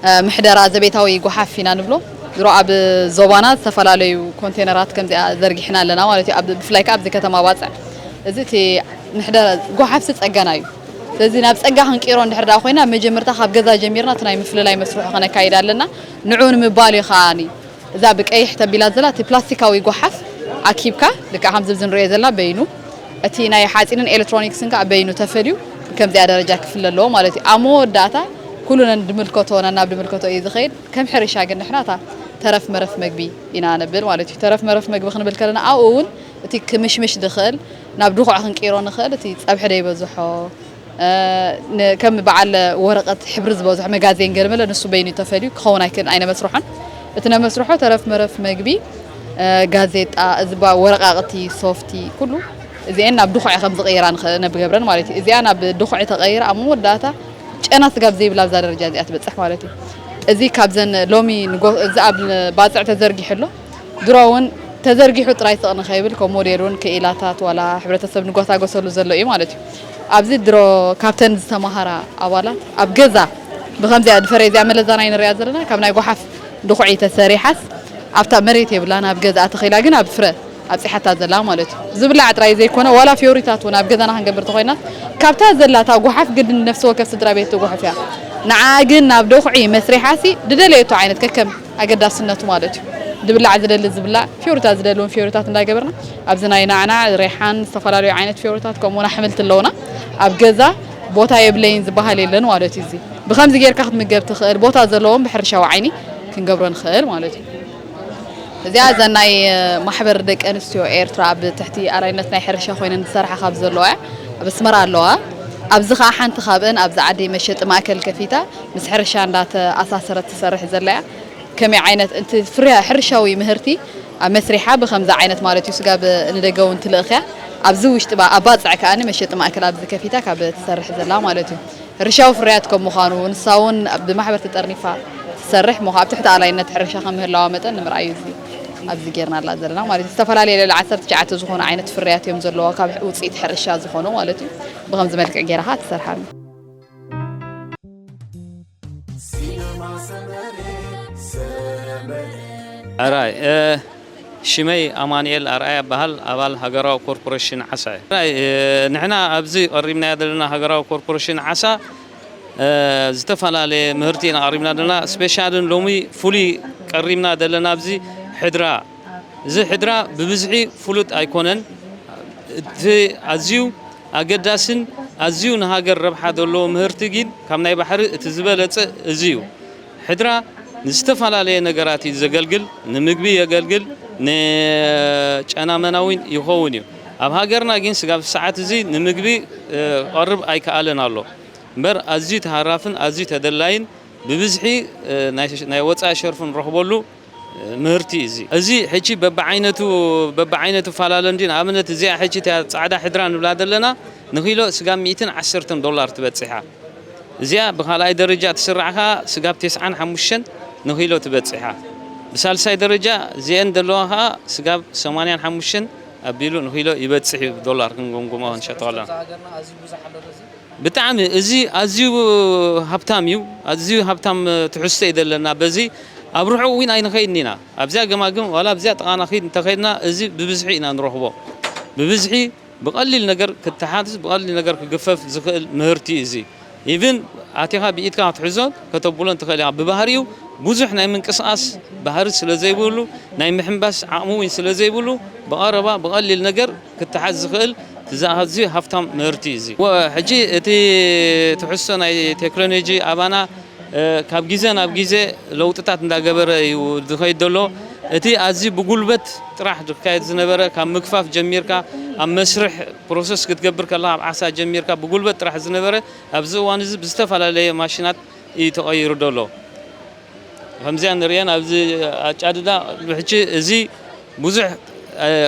እ፣ ምሕደራ ዘቤታዊ ጓሓፍ ኢና ንብሎ። ድሮ ኣብ ዞባና ዝተፈላለዩ ኮንቴነራት ከምዚኣ ዘርጊሕና ኣለና ማለት እዩ። ኣብ፣ ብፍላይ ከኣ ኣብዚ ከተማ ባጽዕ እዚ እቲ ምሕደራ ጓሓፍሲ ጸገና እዩ። ስለዚ ናብ ጸጋ ክንቅይሮ እንድሕር ደኣ ኮይና መጀመርታ ካብ ገዛ ጀሚርና እቲ ናይ ምፍልላይ መስርሑ ከነካይድ ኣለና። ንዕኡ ንምባል እዩ ከኣኒ እዛ ብቀይሕ ተቢላ ዘላ እቲ ፕላስቲካዊ ጓሓፍ ኣኪብካ ልክዕ ከምዚ ኣብዚ ንሪኦ ዘለና በይኑ እቲ ናይ ሓፂንን ኤሌክትሮኒክስን ከዓ በይኑ ተፈልዩ ብከምዚኣ ደረጃ ክፍለ ኣለዎ ማለት እዩ። ኣብ መወዳእታ ኩሉ ነንድምልከቶ ነናብ ድምልከቶ እዩ ዝኸይድ። ከም ሕርሻ ግን ንሕና እታ ተረፍ መረፍ መግቢ ኢና ነብል ማለት እዩ። ተረፍ መረፍ መግቢ ክንብል ከለና ኣብኡ እውን እቲ ክምሽምሽ ዝኽእል ናብ ድኹዕ ክንቅይሮ ንኽእል እቲ ፀብሒ ደይበዝሖ እ፣ ን-፣ ከም በዓል ወረቐት ሕብሪ ዝበዝሖ መጋዜን ገለመለ ንሱ በይኑ ተፈልዩ ክኸውን ኣይክእልን፣ ኣይነመስርሖን። እቲ ነመስርሖ ተረፍ መረፍ መግቢ፣ እ፣ ጋዜጣ፣ እዚ ባ-፣ ወረቓቕቲ፣ ሶፍቲ፣ ኩሉ እዚአን ናብ ድኹዒ ከም ዝቕይራ ንኸ-፣ ነብገብረን ማለት እዩ። እዚኣ ናብ ድኹዒ ተቐይራ ኣብ መወዳእታ ጨና ስጋብ ዘይብላ ኣብዛ ደረጃ እዚኣ ትበጽሕ ማለት እዩ። እዚ ካብዘን ሎሚ ንጎ-፣ እዚ ኣብ ባጽዕ ተዘርጊሑ ኣሎ። ድሮ እውን ተዘርጊሑ ጥራይ ስቕ ንኸይብል፣ ከም ሞዴል እውን ክኢላታት ዋላ ሕብረተሰብ ንጓሳጎሰሉ ዘሎ እዩ ማለት እዩ። ኣብዚ ድሮ ካብተን ዝተማሃራ ኣባላት ኣብ ገዛ ብኸምዚኣ ድፈረ እዚኣ መለዛና ንሪኣ ዘለና፣ ካብ ናይ ጓሓፍ ድኹዒ ተሰሪሓስ ኣብታ መሬት የብላን፣ ኣብ ገዛ ተኺላ ግን ኣብ ፍረ ኣብፂሓታ ዘላ ማለት እዩ። ዝብላዕ ጥራይ ዘይኮነ ዋላ ፍዮሪታት እውን ኣብ ገዛና ክንገብር ተኾይና ካብታ ዘላ እታ ጓሓፍ ግድን ነፍሲ ወከፍ ስድራ ቤት ትጉሕፍ እያ። ንዓ ግን ናብ ደኹዒ መስሪሓሲ ዝደለየቶ ዓይነት ከከም ኣገዳስነቱ ማለት እዩ። ዝብላዕ ዝደሊ ዝብላዕ፣ ፊዮሪታት ዝደልዎም ፊዮሪታት እንዳገበርና ኣብዚ ናይ ናዕናዕ፣ ሬሓን ዝተፈላለዩ ዓይነት ፊዮሪታት ከምኡውን ኣሕምልቲ ኣለውና። ኣብ ገዛ ቦታ የብለይን ዝበሃል የለን ማለት እዩ። እዚ ብኸምዚ ጌርካ ክትምገብ ትኽእል ቦታ ዘለዎም ብሕርሻዊ ዓይኒ ክንገብሮ ንኽእል ማለት እዩ። እዚኣ እዘን ናይ ማሕበር ደቂ ኣንስትዮ ኤርትራ ኣብ ትሕቲ ኣርኣይነት ናይ ሕርሻ ኮይነን ዝሰርሓ ካብ ዘለዋ እያ። ኣብ ኣስመራ ኣለዋ። ኣብዚ ኸዓ ሓንቲ ካብአን ኣብዚ ዓዲ መሸጢ ማእከል ከፊታ ምስ ሕርሻ እንዳተኣሳሰረት ትሰርሕ ዘላ እያ። ከመይ ዓይነት እቲ ፍርያ ሕርሻዊ ምህርቲ ኣብ መስሪሓ ብኸምዚ ዓይነት ማለት እዩ ስጋብ ንደገ እውን ትልእኽያ ኣብዚ ውሽጢ ባ- ኣብ ባፅዕ ከኣ መሸጢ ማእከል ኣብዚ ከፊታ ካብ ትሰርሕ ዘላ ማለት እዩ። ሕርሻዊ ፍርያት ከም ምዃኑ ንሳ እውን ብማሕበር ተጠርኒፋ ትሰርሕ ምዃ ኣብ ትሕቲ ኣላይነት ሕርሻ ከም ምህላዋ መጠን ንምርኣዩ እዚ ኣብዚ ጌርናላ ዘለና ማለት እዩ። ዝተፈላለዩ ልዕሊ ዓሰርተ ትሽዓተ ዝኾኑ ዓይነት ፍርያት እዮም ዘለዋ ካብ ውፅኢት ሕርሻ ዝኾኑ ማለት እዩ። ብኸምዚ መልክዕ ጌራ ኸዓ ትሰርሓሉ። ሕራይ ሽመይ ኣማንኤል ኣርኣያ እበሃል ኣባል ሃገራዊ ኮርፖሬሽን ዓሳ እየ። ሕራይ ንሕና ኣብዚ ቀሪብናዮ ዘለና ሃገራዊ ኮርፖሬሽን ዓሳ ዝተፈላለየ ምህርቲ ኢና ቀሪብና ዘለና። ስፔሻልን ሎሚ ፍሉይ ቀሪብና ዘለና ኣብዚ ሕድራ። እዚ ሕድራ ብብዝሒ ፍሉጥ ኣይኮነን። እቲ ኣዝዩ ኣገዳስን ኣዝዩ ንሃገር ረብሓ ዘለዎ ምህርቲ ግን ካብ ናይ ባሕሪ እቲ ዝበለጸ እዚ እዩ። ሕድራ ንዝተፈላለየ ነገራት እዩ ዘገልግል፣ ንምግቢ የገልግል፣ ንጨናመና እውን ይኸውን እዩ። ኣብ ሃገርና ግን ስጋብ ሰዓት እዚ ንምግቢ ክቐርብ ኣይከኣለን ኣሎ። እምበር ኣዝዩ ተሃራፍን ኣዝዩ ተደላይን ብብዝሒ ናይ ወፃኢ ሸርፊ ንረኽበሉ ምህርቲ እዚ እዚ ሕጂ በብዓይነቱ በብዓይነቱ ፈላለ እንዲ ንኣብነት እዚኣ ሕጂ እቲኣ ፃዕዳ ሕድራ ንብላ ዘለና ንኪሎ ስጋብ ሚእትን ዓሰርተን ዶላር ትበፅሕ እያ። እዚኣ ብኻልኣይ ደረጃ ትስራሕ ከዓ ስጋብ ተስዓን ሓሙሽተን ንኪሎ ትበፅሕ እያ። ብሳልሳይ ደረጃ እዚአን ዘለዋ ከዓ ስጋብ ሰማንያን ሓሙሽተን ኣቢሉ ንኪሎ ይበፅሕ እዩ ብዶላር ክንገምግሞ ክንሸጦ ከለና። ብጣዕሚ እዚ ኣዝዩ ሃብታም እዩ። ኣዝዩ ሃብታም ትሕዝቶ እዩ ዘለና። በዚ ኣብ ርሑቕ እውን ኣይንኸይድን ኢና። ኣብዚኣ ገማግም ዋላ ኣብዚኣ ጥቓና ኺድ እንተኸይድና እዚ ብብዝሒ ኢና ንረኽቦ። ብብዝሒ ብቐሊል ነገር ክተሓዝ ብቐሊል ነገር ክግፈፍ ዝኽእል ምህርቲ እዩ እዚ። ኢቭን ኣቲኻ ብኢድካ ክትሕዞ ከተብሎን ትኽእል ኢኻ። ብባህሪኡ ብዙሕ ናይ ምንቅስቓስ ባህሪ ስለ ዘይብሉ ናይ ምሕንባስ ዓቕሚ እውን ስለ ዘይብሉ ብቐረባ ብቐሊል ነገር ክተሓዝ ዝኽእል ኣዝዩ ሃፍታም ምህርቲ እዩ እዚ። ሕጂ እቲ ትሕዝቶ ናይ ቴክኖሎጂ ኣባና ካብ ግዜ ናብ ግዜ ለውጥታት እንዳገበረ እዩ ዝኸይድ ዘሎ። እቲ ኣዝዩ ብጉልበት ጥራሕ ዝካየድ ዝነበረ ካብ ምግፋፍ ጀሚርካ ኣብ መስርሕ ፕሮሰስ ክትገብር ከለካ ኣብ ዓሳ ጀሚርካ ብጉልበት ጥራሕ ዝነበረ ኣብዚ እዋን እዚ ብዝተፈላለየ ማሽናት እዩ ተቐይሩ ዘሎ። ከምዚኣ ንርእየን ኣብዚ ኣጫድዳ ቅድሚ ሕጂ እዚ ብዙሕ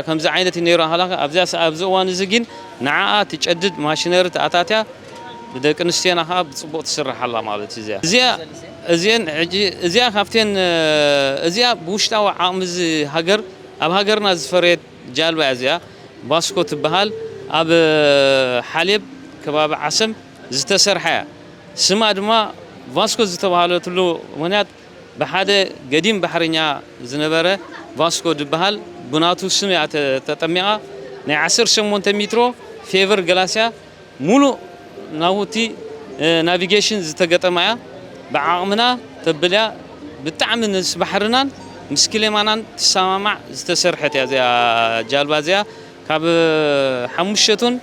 ከምዚ ዓይነት እዩ ነይሩ ኣኸላኸ ኣብዚኣ ኣብዚ እዋን እዚ ግን ንዓኣ ትጨድድ ማሽነሪ ተኣታትያ ብደቂ ኣንስትዮና ከዓ ብፅቡቕ ትስራሕ ኣላ ማለት እዩ። እዚኣ እዚኣ እዚአን ሕጂ እዚኣ ካብተን እዚኣ ብውሽጣዊ ዓቕሚ እዚ ሃገር ኣብ ሃገርና ዝፈረየት ጃልባ እያ። እዚኣ ቫስኮ ትበሃል ኣብ ሓሌብ ከባቢ ዓሰም ዝተሰርሐ እያ። ስማ ድማ ቫስኮ ዝተባህለትሉ ምኽንያት ብሓደ ገዲም ባሕረኛ ዝነበረ ቫስኮ ዝበሃል ብናቱ ስም እያ ተጠሚቓ። ናይ ዓሰርተ ሸሞንተ ሜትሮ ፌቨር ገላስያ ሙሉእ ናውቲ ናቪጌሽን ዝተገጠማ እያ። ብዓቕምና ተብል እያ። ብጣዕሚ ምስ ባሕርናን ምስ ክሌማናን ትሰማማዕ ዝተሰርሐት እያ እዚኣ ጃልባ እዚኣ። ካብ ሓሙሽተ ቶን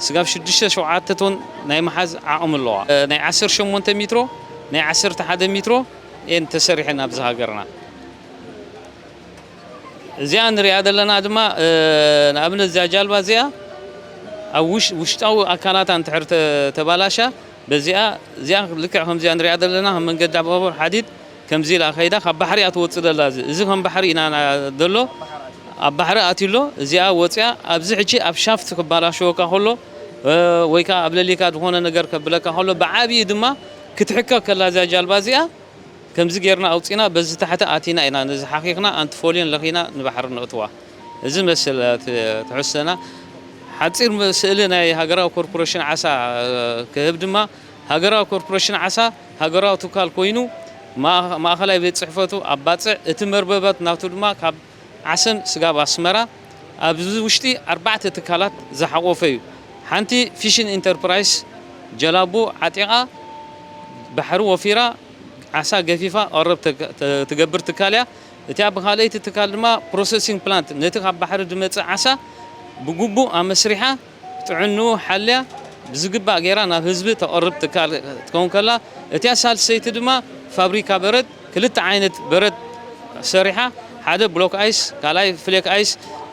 ስጋብ ሽዱሽተ ሸውዓተ ቶን ናይ ምሓዝ ዓቕሚ ኣለዋ። ናይ ዓሰርተ ሸሞንተ ሜትሮ ናይ ዓሰርተ ሓደ ሜትሮ እየን ተሰሪሐን ኣብዚ ሃገርና። እዚኣ ንሪኣ ዘለና ድማ ንኣብነት እዚኣ ጃልባ እዚኣ ኣብ ውሽጣዊ ኣካላታ እንድሕር ተባላሻ በዚኣ እዚኣ ልክዕ ከምዚኣ ንሪኣ ዘለና ከም መንገዲ ባቡር ሓዲድ ከምዚ ኢላ ከይዳ ካብ ባሕሪ እያ ትወፅእ ዘላ። እዚ ከም ባሕሪ ኢና ዘሎ ኣብ ባሕሪ ኣትዩ ኣሎ። እዚኣ ወፂኣ ኣብዚ ሕጂ ኣብ ሻፍት ክባላሸወካ ከሎ ወይ ከዓ ኣብ ለሊካ ዝኾነ ነገር ከብለካ ከሎ ብዓብዪ ድማ ክትሕከ ከላ እዚኣ ጃልባ እዚኣ ከምዚ ጌርና ኣውፂና በዚ ታሕቲ ኣቲና ኢና ነዚ ሓኺኽና ኣንትፎልዮን ለኺና ንባሕሪ ነእትዋ። እዚ መስል ትሕዝቶና ሓፂር ስእሊ ናይ ሃገራዊ ኮርፖሬሽን ዓሳ ክህብ ድማ ሃገራዊ ኮርፖሬሽን ዓሳ ሃገራዊ ትካል ኮይኑ ማእኸላይ ቤት ፅሕፈቱ ኣብ ባፅዕ እቲ መርበባት ናቱ ድማ ካብ ዓሰም ስጋብ ኣስመራ ኣብዚ ውሽጢ ኣርባዕተ ትካላት ዝሓቆፈ እዩ። ሓንቲ ፊሽን ኢንተርፕራይስ ጀላቡ ዓጢቓ ባሕሪ ወፊራ ዓሳ ገፊፋ ቀረብ ትገ-፣ ተ-፣ ትገብር ትካል እያ። እቲኣ ብኻልኣይቲ ትካል ድማ ፕሮሰሲንግ ፕላንት ነቲ ካብ ባሕሪ ዝመጽእ ዓሳ ብግቡእ ኣመስሪሓ ጥዕንኡ ሓልያ ብዝግባእ ገይራ ናብ ህዝቢ ተቐርብ ትካል ትከውን ከላ፣ እቲኣ ሳልሰይቲ ድማ ፋብሪካ በረድ ክልተ ዓይነት በረድ ሰሪሓ፣ ሓደ ብሎክ ኣይስ፣ ካልኣይ ፍሌክ ኣይስ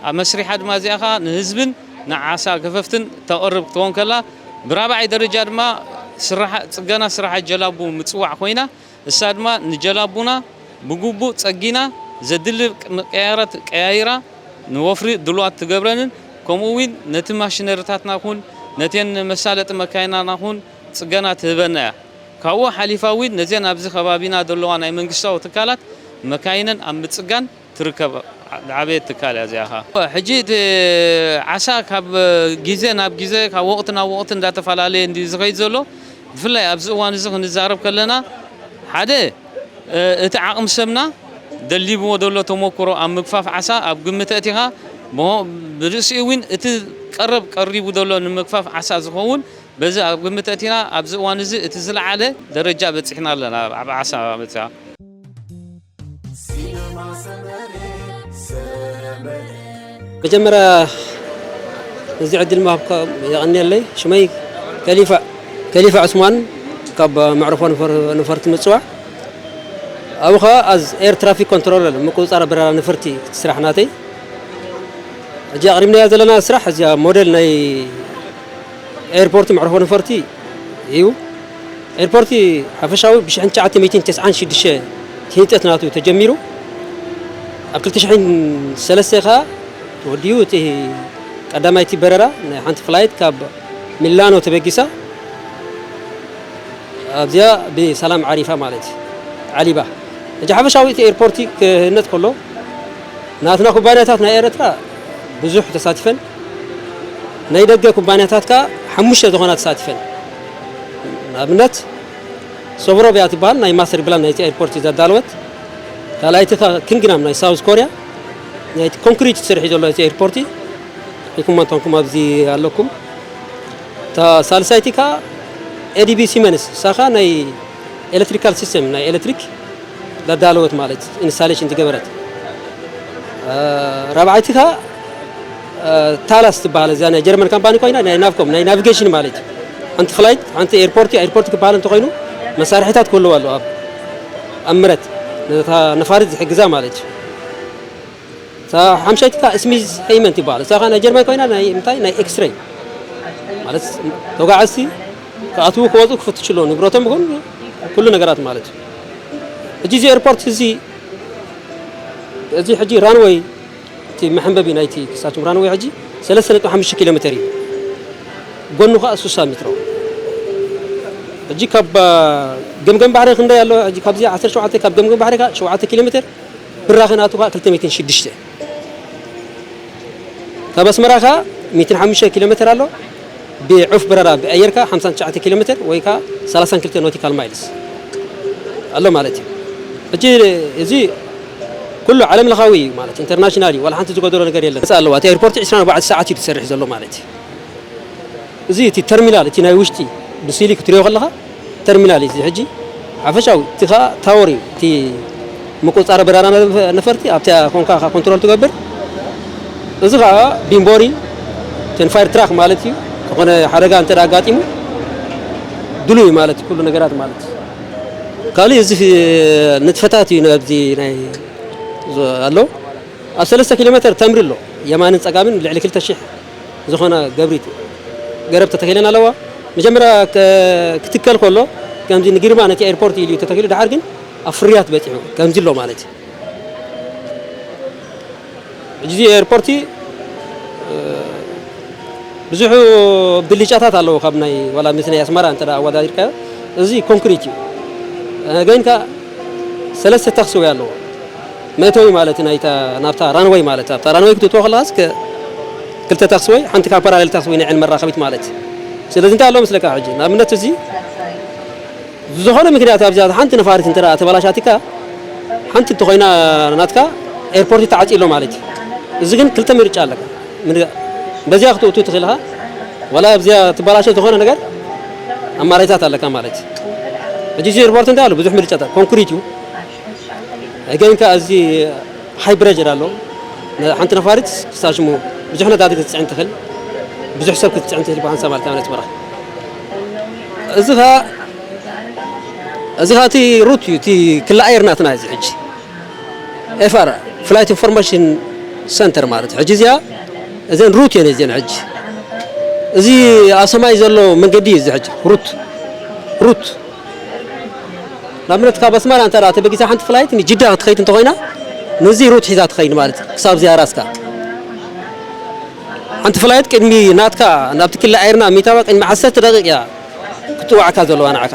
ኣብ መስሪሓ ድማ እዚኣ ኸኣ ንህዝብን ንዓሳ ገፈፍትን ተቕርብ ክትከውን ከላ፣ ብራብዓይ ደረጃ ድማ ስራሓ-፣ ጽገና ስራሓት ጀላቡ ምጽዋዕ ኮይና፣ እሳ ድማ ንጀላቡና ብግቡእ ጸጊና፣ ዘድሊ መቀያየራት ቀያይራ፣ ንወፍሪ ድሉዋት ትገብረንን፣ ከምኡ እውን ነቲ ማሽነሪታትና ኩን ነተን መሳለጢ መካይናና ኩን ጽገና ትህበና እያ። ካብኡ ሓሊፋ እውን ነዘን ኣብዚ ከባቢና ዘለዋ ናይ መንግስታዊ ትካላት መካይነን ኣብ ምጽጋን ትርከብ ዝዓበየት ትካል እያ እዚኣ ኸኣ። ሕጂ እቲ ዓሳ ካብ ግዜ ናብ ግዜ፣ ካብ ወቕቲ ናብ ወቕቲ እንዳተፈላለየ እንድዩ ዝኸይድ ዘሎ። ብፍላይ ኣብዚ እዋን እዚ ክንዛረብ ከለና፣ ሓደ፣ እ፣ እቲ ዓቕሚ ሰብና ደሊብዎ ዘሎ ተመኩሮ ኣብ ምግፋፍ ዓሳ ኣብ ግምት ኣእቲኻ፣ ብሆ-፣ ብርእሲኡ እውን እቲ ቀረብ ቀሪቡ ዘሎ ንምግፋፍ ዓሳ ዝኸውን፣ በዚ ኣብ ግምት ኣእቲና ኣብዚ እዋን እዚ እቲ ዝለዓለ ደረጃ በጺሕና ኣለና ኣብ ዓሳ መጺኣ። መጀመርያ እዚ ዕድል ምሃብካ የቐንየለይ። ሽመይ ከሊፋ፣ ከሊፋ ዑስማን ካብ መዕርፎ ነፈር-፣ ነፈርቲ ምጽዋዕ። ኣብኡ ኸኣ ኣዝ ኤር ትራፊክ ኮንትሮለር፣ ምቁጽጻር በረራ ነፈርቲ፣ እቲ ስራሕ ናተይ። ሕጂ ኣቕሪብናያ ዘለና ስራሕ፣ እዚኣ ሞዴል ናይ ኤርፖርት መዕርፎ ነፈርቲ እዩ። ኤርፖርት ሓፈሻዊ ብሽሕን ትሽዓተ ሚእትን ተስዓን ሽዱሽተ ህንጸት ናቱ ተጀሚሩ። ኣብ ክልተ ሽሕን ሰለስተ ኸኣ ተወዲኡ። እቲ ቀዳማይቲ በረራ ናይ ሓንቲ ፍላይት ካብ ሚላኖ ተበጊሳ ኣብዚኣ ብሰላም ዓሪፋ ማለት እዩ። ዓሊባ። ሕጂ ሓፈሻዊ እቲ ኤርፖርት ክህነጽ ከሎ ናትና ኩባንያታት ናይ ኤርትራ ብዙሕ ተሳቲፈን፣ ናይ ደገ ኩባንያታት ከኣ ሓሙሽተ ዝኾና ተሳቲፈን። ንኣብነት ሶቭሮቭ እያ ትበሃል፣ ናይ ማስተር ፕላን ናይቲ ኤርፖርት እዩ ዘዳለወት። ካልኣይቲ ከኣ ኪንግናም ናይ ሳውዝ ኮርያ፣ ናይቲ ኮንክሪት ትሰርሕ ዘሎ እቲ ኤርፖርት። ሪኢኩም እንተንኩም ኣብዚ ኣለኩም። እታ ሳልሳይቲ ከኣ ኤዲቢ ሲመንስ፣ እሳ ከኣ ናይ ኤሌክትሪካል ሲስተም፣ ናይ ኤሌክትሪክ ዘዳለወት ማለት ኢንስታሌሽን ዝገበረት። እ፣ ራብዓይቲ ከኣ፣ እ፣ ታላስ ትበሃል፣ እዚኣ ናይ ጀርመን ካምፓኒ ኮይና፣ ናይ ናቭኮም፣ ናይ ናቪጌሽን ማለት እዩ። ሓንቲ ፍላይት፣ ሓንቲ ኤርፖርት፣ ኤርፖርት ክበሃል እንተኾይኑ መሳርሒታት ክህልዋ ኣለዎ ኣብ፣ ኣብ ምረት፣ ነታ ነፋሪት ዝሕግዛ ማለት እዩ። እታ ሓምሻይቲ ከኣ ስሚዝ ሄይመንት ይበሃል። እሳ ከኣ ናይ ጀርመን ኮይና፣ ናይ እንታይ፣ ናይ ኤክስሬይ ማለት ተጓዓዝቲ ክኣትዉ ክወጹ ክፍትሹ ኣለዎ፣ ንብረቶም ይኹን ኩሉ ነገራት ማለት እዩ። ሕጂ እዚ ኤርፖርት እዚ፣ እዚ ሕጂ ራንወይ፣ እቲ መሐንበቢ ናይቲ ክሳቱም ራንወይ ሕጂ ሰለስተ ነጥቢ ሓሙሽተ ኪሎ ሜተር እዩ። ጎኑ ከኣ ሱሳ ሜትሮ። ሕጂ ካብ ገምገም ባሕሪ ክንደይ ኣሎ? ሕጂ ካብዚ ዓሰርተ ሸውዓተ፣ ካብ ገምገም ባሕሪ ከኣ ሸውዓተ ኪሎ ሜተር፣ ብራኸ ናቱ ከኣ ክልተ ሚእትን ሽዱሽተ። ካብ ኣስመራ ከኣ ሚእትን ሓሙሽተ ኪሎ ሜተር ኣሎ። ብዑፍ በረራ ብኣየር ከኣ ሓምሳን ትሽዓተ ኪሎ ሜተር ወይ ከኣ ሰላሳን ክልተ ኖቲካል ማይልስ ኣሎ ማለት እዩ። ሕጂ እዚ ኩሉ ዓለም ለኻዊ እዩ ማለት፣ ኢንተርናሽናል እዩ፣ ዋላ ሓንቲ ዝጎደሎ ነገር የለን። ነፃ ኣለዋ። እቲ ኤርፖርት ዕስራን ኣርባዕተን ሰዓት እዩ ዝሰርሕ ዘሎ ማለት እዩ። እዚ እቲ ተርሚናል፣ እቲ ናይ ውሽጢ ብስእሊ ክትሪኦ ከለኻ ተርሚናል እዩ። እዚ ሕጂ ሓፈሻዊ፣ እቲ ኸኣ ታወር እዩ። እቲ ምቁጽጻር በረራ ነፈርቲ ኣብታ ኮንካ ኢኻ ኮንትሮል ትገብር። እዚ ኸኣ ቢምቦሪ፣ እተን ፋየር ትራክ ማለት እዩ። ዝኾነ ሓደጋ እንተ ደኣ ኣጋጢሙ ድሉው እዩ ማለት እዩ፣ ኩሉ ነገራት ማለት እዩ። ካልእ እዚ ንጥፈታት እዩ ኣብዚ ናይ ዞ-፣ ኣሎ። ኣብ ሰለስተ ኪሎ ሜተር ተምሪ ኣሎ። የማንን ጸጋምን ልዕሊ ክልተ ሽሕ ዝኾና ገብሪት ገረብ ተተኺለን ኣለዋ። መጀመርያ ከ-፣ ክትከል ከሎ ከምዚ ንግርማ ነቲ ኤርፖርት ኢሉ እዩ ተተኺሉ፣ ደሓር ግን ኣብ ፍርያት በጺሑ ከምዚ ኣሎ ማለት እዩ። ሕጂ እዚ ኤርፖርት፣ እ፣ ብዙሑ ብልጫታት ኣለዎ ካብ ናይ፣ ዋላ ምስ ናይ ኣስመራ እንተ ደኣ ኣወዳዲርካዮ፣ እዚ ኮንክሪት እዩ። እ፣ ግን ከኣ ሰለስተ ታክስወይ ኣለዎ። መእተዊ ማለት ናይታ፣ ናብታ ራንወይ ማለት፣ ኣብታ ራንወይ ክትእትዎ ከለኻስ ከ-፣ ክልተ ታክስወይ፣ ሓንቲ ከኣ ፓራሌል ታክስወይ ናይ ዓይኒ መራኸቢት ማለት እዩ። ስለዚ እንታይ ኣለዎ መስለካ ሕጂ? ንኣብነት እዚ ብዝኾነ ምክንያት ኣብዚኣ ሓንቲ ነፋሪት እንተ ደኣ ተበላሻቲካ፣ ሓንቲ እንተኾይና ናትካ ኤርፖርት ተዓጽዩ ኣሎ ማለት እዩ። እዚ ግን ክልተ ምርጫ ኣለካ። ምን-፣ በዚኣ ክትእቱ ትኽእል ኢኻ፣ ዋላ ኣብዚኣ ትበላሸ ዝኾነ ነገር ኣማራጺታት ኣለካ ማለት እዩ። ሕጂ እዚ ኤርፖርት እንታይ ኣሎ? ብዙሕ ምርጫታት፣ ኮንክሪት እዩ። ግን ከኣ እዚ ሃይ ፕረሸር ኣሎ። ሓንቲ ነፋሪት ክሳብ ሽሙ ብዙሕ ነዳዲ ክትፅዕን ትኽእል፣ ብዙሕ ሰብ ክትፅዕን ትኽእል ብሓንሳብ ማለት ካብ ኣስመራ። እዚ ኸኣ፣ እዚ ኸኣ እቲ ሩት እዩ፣ እቲ ክሊ ኣየር ናትና እዚ ሕጂ። ኤፍ ኣር፣ ፍላይት ኢንፎርሜሽን ሰንተር ማለት እዩ። ሕጂ እዚኣ፣ እዘን ሩት እየን እዚአን ሕጂ። እዚ ኣብ ሰማይ ዘሎ መንገዲ እዩ እዚ ሕጂ፣ ሩት፣ ሩት። ንኣብነት ካብ ኣስመራ እንተ ደኣ ተበጊሳ ሓንቲ ፍላይት ንጅዳ ክትኸይድ እንተኾይና፣ ነዚ ሩት ሒዛ ትኸይድ ማለት እዩ፣ ክሳብ እዚኣ ራስካ። ሓንቲ ፍላይት ቅድሚ ናትካ ናብቲ ክሊ ኣየርና ሚታባ ቅድሚ ዓሰርተ ደቂቕ እያ ክትጽዋዕካ ዘለዋ ንዓኻ።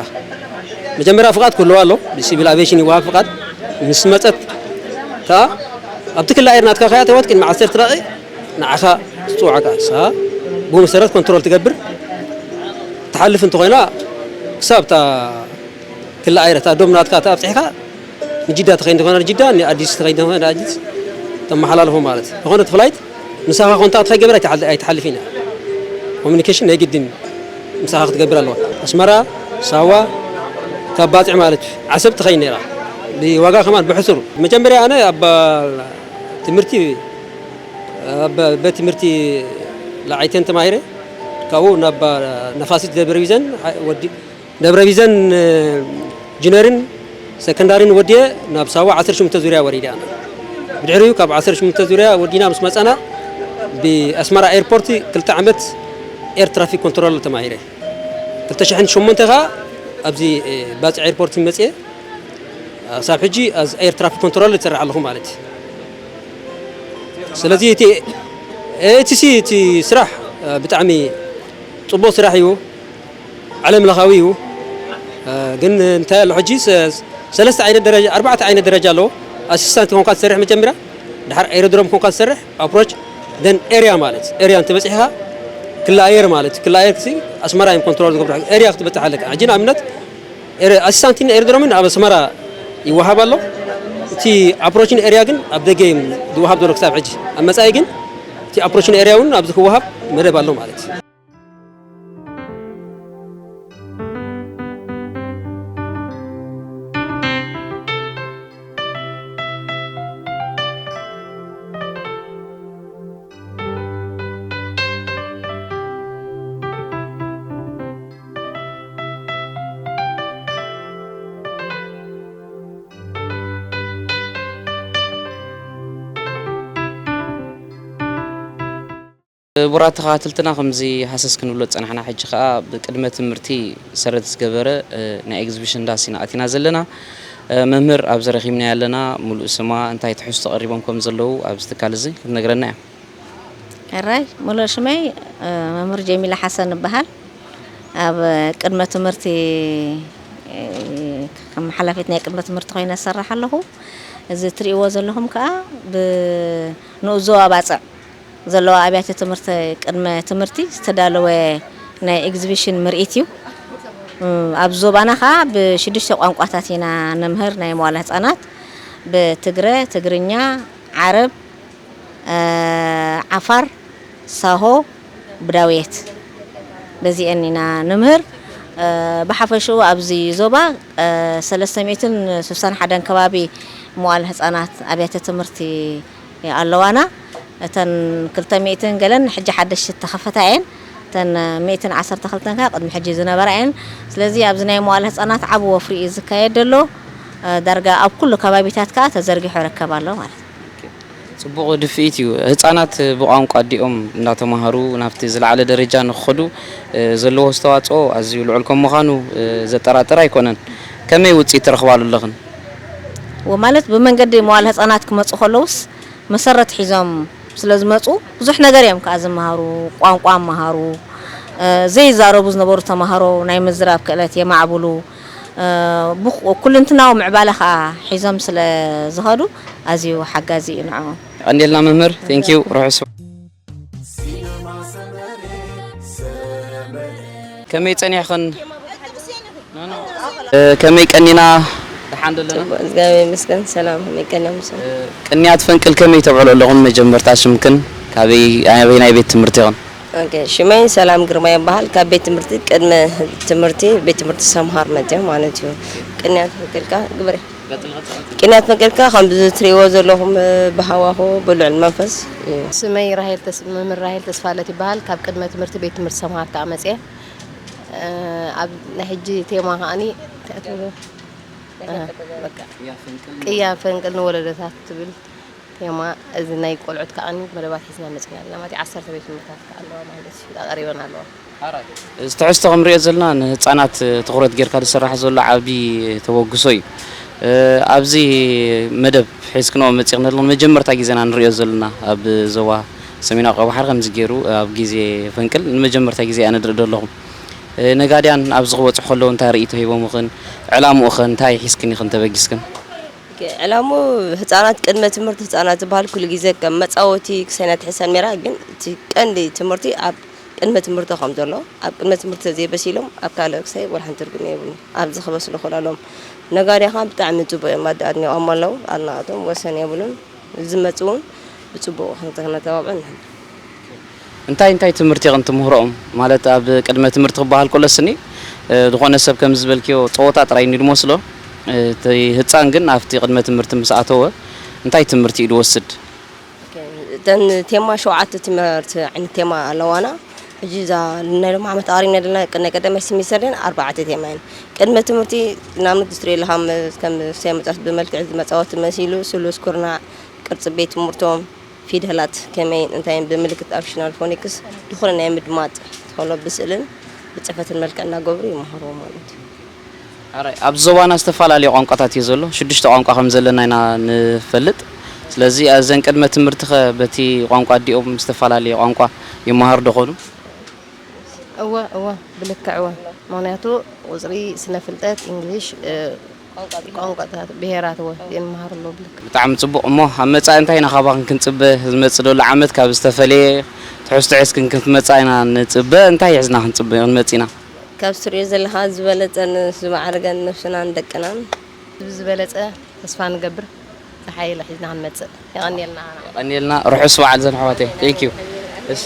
መጀመርያ ፍቓድ ክህልዋ ኣሎ፣ ብሲቪል ኣቪዬሽን ይወሃብ ፍቓድ። ምስ መጸት ከኣ ኣብቲ ክሊ ኣየር ናትካ ከይኣተወት ቅድሚ ዓሰርተ ደቂቕ ንዓኻ ትጽዋዕካ። ንሳ ብኡ መሰረት ኮንትሮል ትገብር። ትሓልፍ እንተኾይና ክሳብ እታ ክሊ ኣየር እታ ዶብ ናትካ እታ ኣብጺሕካ ንጅዳ ትኸይድ እንተኾይና ንጅዳ፣ ንኣዲስ ትኸይድ እንተኾይና ንኣዲስ ተመሓላልፎ ማለት እዩ። ዝኾነት ፍላይት ምሳኻ ኮንታክት ከይገበረ ኣይትሓል-፣ ኣይትሓልፍን እያ። ኮሚኒኬሽን ናይ ግድን ምሳኻ ክትገብር ኣለዋ። ኣስመራ፣ ሳዋ፣ ካብ ባጽዕ ማለት እዩ። ዓሰብ ትኸይድ ነይራ። ብዋጋ ከማን ብሕሱር። መጀመርያ ኣነ ኣብ ትምህርቲ፣ ኣብ ቤት ትምህርቲ ላዕይተን ተማሂረ። ካብኡ ናብ ነፋሲት ደብረ ቢዘን ወዲ-፣ ደብረ ቢዘን ጅነርን ሰከንዳሪን ወዲየ ናብ ሳዋ ዓሰርተ ሸሞንተ ዙርያ ወሪደ ኣነ። ብድሕሪኡ ካብ ዓሰርተ ሸሞንተ ዙርያ ወዲና ምስ መጸና ብኣስመራ ኤርፖርት ክልተ ዓመት ኤር ትራፊክ ኮንትሮል ተማሂረ። ክልተ ሽሕን ሸሞንተ ከኣ ኣብዚ፣ እ፣ ባጽዕ ኤርፖርት መጽየ። ክሳብ ሕጂ ኣብ ኤር ትራፊክ ኮንትሮል ዝሰርሕ ኣለኹ ማለት እዩ። ስለዚ እቲ፣ እቲ ሲ-፣ እቲ ስራሕ፣ እ፣ ብጣዕሚ ጽቡቕ ስራሕ እዩ። ዓለም ለኻዊ እዩ። እ፣ ግን እንታይ ኣሎ ሕጂ ሰ-፣ ሰለስተ ዓይነት ደረጃ፣ ኣርባዕተ ዓይነት ደረጃ ኣለዎ። ኣሲስታንት ኮንካ ትሰርሕ መጀመርያ፣ ድሓር ኤሮድሮም ኮንካ ትሰርሕ፣ ኣፕሮች፣ ደን ኤርያ ማለት ኤርያ እንተበጺሕካ ክሊ ኣየር ማለት ክሊ ኣየር ክሲ ኣስመራ እዮም ኮንትሮል ዝገብሩ። ኤርያ ክትበጽሕ ኣለካ። ሕጂ ንኣብነት ኤረ-፣ ኣሲስታንትን ኤሮድሮምን ኣብ ኣስመራ ይወሃብ ኣሎ። እቲ ኣፕሮችን ኤርያ ግን ኣብ ደገ እዮም ዝወሃብ ዘሎ ክሳብ ሕጂ። ኣብ መጻኢ ግን እቲ ኣፕሮችን ኤርያ እውን ኣብዚ ክወሃብ መደብ ኣሎ ማለት እዩ። ክቡራት ተኸታተልትና፣ ከምዚ ሃሰስ ክንብሎ ዝጸናሕና፣ ሕጂ ከኣ ብቅድመ ትምህርቲ ሰረት ዝገበረ፣ እ፣ ናይ ኤግዚቢሽን ዳስ ኢና ኣቲና ዘለና። እ፣ መምህር ኣብዚ ረኺብናያ ኣለና። ሙሉእ ስማ፣ እንታይ ትሕዝቶ ቀሪቦም ከም ዘለዉ ኣብዚ ትካል እዚ ክትነግረና እያ። ሕራይ፣ ሙሉእ ሽመይ፣ እ፣ መምህር ጀሚላ ሓሰን እበሃል። ኣብ ቅድመ ትምህርቲ፣ እ፣ ከም ሓላፊት ናይ ቅድመ ትምህርቲ ኮይነ እሰርሕ ኣለኹ። እዚ እትርእይዎ ዘለኹም ከኣ ብንኡስ ዞባ ባጽዕ ዘለዋ ኣብያተ ትምህርቲ ቅድመ ትምህርቲ ዝተዳለወ ናይ ኤግዚቢሽን ምርኢት እዩ። እ፣ ኣብ ዞባና ከኣ ብሽዱሽተ ቋንቋታት ኢና ነምህር፣ ናይ መዋለ ህጻናት ብትግረ፣ ትግርኛ፣ ዓረብ፣ እ፣ ዓፋር፣ ሳሆ፣ ብዳውየት፣ በዚኤን ኢና ንምህር። እ፣ ብሓፈሽኡ ኣብዚ ዞባ፣ እ፣ ሰለስተ ሚእትን ስሳን ሓደን ከባቢ መዋለ ህጻናት ኣብያተ ትምህርቲ ኣለዋና። እተን ክልተ ሚእትን ገለን ሕጂ ሓደሽቲ ተኸፈታ እየን። እተን ሚእትን ዓሰርተ ክልተን ከኣ ቅድሚ ሕጂ ዝነበራ እየን። ስለዚ ኣብዚ ናይ መዋለ ህጻናት ዓቢ ወፍሪ እዩ ዝካየድ ዘሎ። እ፣ ዳርጋ ኣብ ኩሉ ከባቢታት ከኣ ተዘርጊሑ ይርከብ ኣሎ ማለት እዩ። ጽቡቕ ድፍኢት እዩ። ህጻናት ብቋንቋ ኣዲኦም እንዳተማሃሩ ናብቲ ዝለዓለ ደረጃ ንክኸዱ፣ እ፣ ዘለዎ ኣስተዋጽኦ ኣዝዩ ልዑል ከም ምዃኑ፣ እ፣ ዘጠራጥር ኣይኮነን። ከመይ ውጽኢት ትረኽባሉ ኣለኽን? ወ-፣ ማለት ብመንገዲ መዋለ ህጻናት ክመጹ ከለውስ መሰረት ሒዞም ስለ ዝመጹ ብዙሕ ነገር እዮም ከኣ ዝመሃሩ። ቋንቋ ይመሃሩ፣ እ፣ ዘይዛረቡ ዝነበሩ ተማሃሮ ናይ ምዝራብ ክእለት የማዕብሉ። እ፣ ብኩ-፣ ኩልንትናዊ ምዕባለ ከኣ ሒዞም ስለ ዝኸዱ ኣዝዩ ሓጋዚ እዩ ንዕኦም። ቀንዴልና መምህር፣ ቴንኪዩ፣ ርሑስ። ከመይ ጸኒሕኽን? እ፣ ከመይ ቀኒና? ደሓን ደለና? ጽቡቕ፣ እግዚኣብሔር ይመስገን። ሰላም፣ ከመይ ቀኒና? ምሰ እ፣ ቅንያት ፈንቅል ከመይ ተብዕሎ ኣለኹን? መጀመርታ ሽምክን፣ ካበይ፣ ኣበይ ናይ ቤት ትምህርቲ ኢኽን? ኦኬ፣ ሽመይ ሰላም ግርማ ይበሃል። ካብ ቤት ትምህርቲ ቅድመ ትምህርቲ ቤት ትምህርቲ ሰምሃር መፅእ ማለት እዩ። ቅንያት ፈቀድካ ግበሬ። ቅንያት ፈቀድካ ከምዚ ትሪእዎ ዘለኹም ብሃዋኹ ብልዑል መንፈስ እዩ። ስመይ ራሄል ተስ-፣ መምህር ራሄል ተስፋለት ይበሃል። ካብ ቅድመ ትምህርቲ ቤት ትምህርቲ ሰምሃር ከዓ መፅየ። ኣብ ናይ ሕጂ ቴማ ከዓኒ እንታይ ትብሉ? በቃ ቅያ ፈንቅል ንወለዶታት ትብል ቴማ። እዚ ናይ ቆልዑት ከዓኒ መደባት ሒዝና መፂና ኣለና ማለት እዩ። ዓሰርተ ቤት ትምህርታት ከዓ ኣለዋ ማለት እዩ። ቀሪበን ኣለዋ። እዚ ትሕዝቶ ክንሪኦ ዘለና ንህፃናት ትኹረት ጌርካ ዝስራሕ ዘሎ ዓብዪ ተበግሶ እዩ። ኣብዚ መደብ ሒዝክንኦ መፂኽን ዘለኹም ንመጀመርታ ግዜና ንሪኦ ዘለና ኣብ ዞባ ሰሜናዊ ቀይ ባሕሪ ከምዚ ገይሩ ኣብ ግዜ ፈንቅል ንመጀመርታ ግዜ እያ ንርኢ ዘለኹም። ነጋድያን ኣብዚ ክበፅሑ ከለዉ እንታይ ርእይቶ ሂቦምኽን? ዕላምኡ ኸ እንታይ ሒዝክን ኢኽን ተበጊስክን? ኦኬ፣ ዕላሙ ህፃናት ቅድመ ትምህርቲ ህፃናት ዝበሃል ኩሉ ግዜ ከም መፃወቲ ክሳይ ናተሕሰብ ነይራ፣ ግን እቲ ቀንዲ ትምህርቲ ኣብ ቅድመ ትምህርቲ ከም ዘሎ፣ ኣብ ቅድመ ትምህርቲ ዘይበሲሎም ኣብ ካልእ ክሳይ ወላ ሓንቲ ትርጉም የብሉን። ኣብዚ ክበስሉ ክእሉ ኣለዎም። ነጋድያ ከዓ ብጣዕሚ ፅቡቅ እዮም ኣደ ኣድኒቆም ኣለዉ። ኣድናቆቶም ወሰን የብሉን። ዝመፁ እውን ብፅቡቅ ከም ተነተባብዖ ንሕና። እንታይ እንታይ ትምህርቲ ኢኽን ትምህሮኦም? ማለት ኣብ ቅድመ ትምህርቲ ክበሃል ከሎ ስኒ፣ እ፣ ዝኾነ ሰብ ከም ዝበልክዮ ጸወታ ጥራይ እዩ ዝመስሎ። እ፣ እቲ ህጻን ግን ኣብቲ ቅድመ ትምህርቲ ምስ ኣተወ እንታይ ትምህርቲ እዩ ዝወስድ? ኦኬ፣ እተን ቴማ ሸውዓተ ትምህርቲ ዓይነት ቴማ ኣለዋና። ሕጂ እዛ ናይ ሎም ዓመት ኣቕሪብና ዘለና ቅ-፣ ናይ ቀዳማይ ሴሚስተር ደን ኣርባዕተ ቴማ እየን። ቅድመ ትምህርቲ ንኣብነት ዝትሪኦ ኣለኻ ም-፣ ከም ሰይ መጻወት ብመልክዕ መጻወቲ መሲሉ ስሉስ ኩርናዕ ቅርጺ ቤት ትምህርቶም ፊደላት ከመይን እንታይን ብምልክት ኣብ ሽናል ፎኒክስ ዝኾነ ናይ ምድማጽ ተኽእሎ ብስእልን ብጽፈትን መልክዕ እናገብሩ ይመሃርዎ ማለት እዩ። ሕራይ፣ ኣብ ዞባና ዝተፈላለየ ቋንቋታት እዩ ዘሎ። ሽዱሽተ ቋንቋ ከም ዘለና ኢና ንፈልጥ። ስለዚ፣ እዘን ቅድመ ትምህርቲኸ በቲ ቋንቋ ኣዲኦም ዝተፈላለየ ቋንቋ ይመሃሩ ዶ ኾኑ? እወ፣ እወ፣ ብልክዕ እወ። ምኽንያቱ ቁጽሪ፣ ስነ ፍልጠት፣ እንግሊሽ፣ እ፣ ቋንቋታት ብሄራት እወ የንመሃሩ ኣለዉ ብልክዕ። ብጣዕሚ ጽቡቕ። እሞ ኣብ መጻኢ እንታይ ኢና ካባኽን ክንጽበ? ዝመጽእ ዘሎ ዓመት ካብ ዝተፈለየ ትሕዝቶ ሒዝክን ክትመጻ ኢና ንጽበ። እንታይ ሒዝና ክንጽበ ክንመጽእ ኢና? ካብ ትሪኦ ዘለኻ ዝበለጸን ዝማዕረገን ነብስናን ደቅናን። ብዝበለጸ ተስፋ ንገብር። ዝሓየለ ሒዝና ክንመጽእ። የቐንየልና። የቐንየልና። ርሑስ በዓል ዘን ኣሕዋተይ። Thank you። እሺ።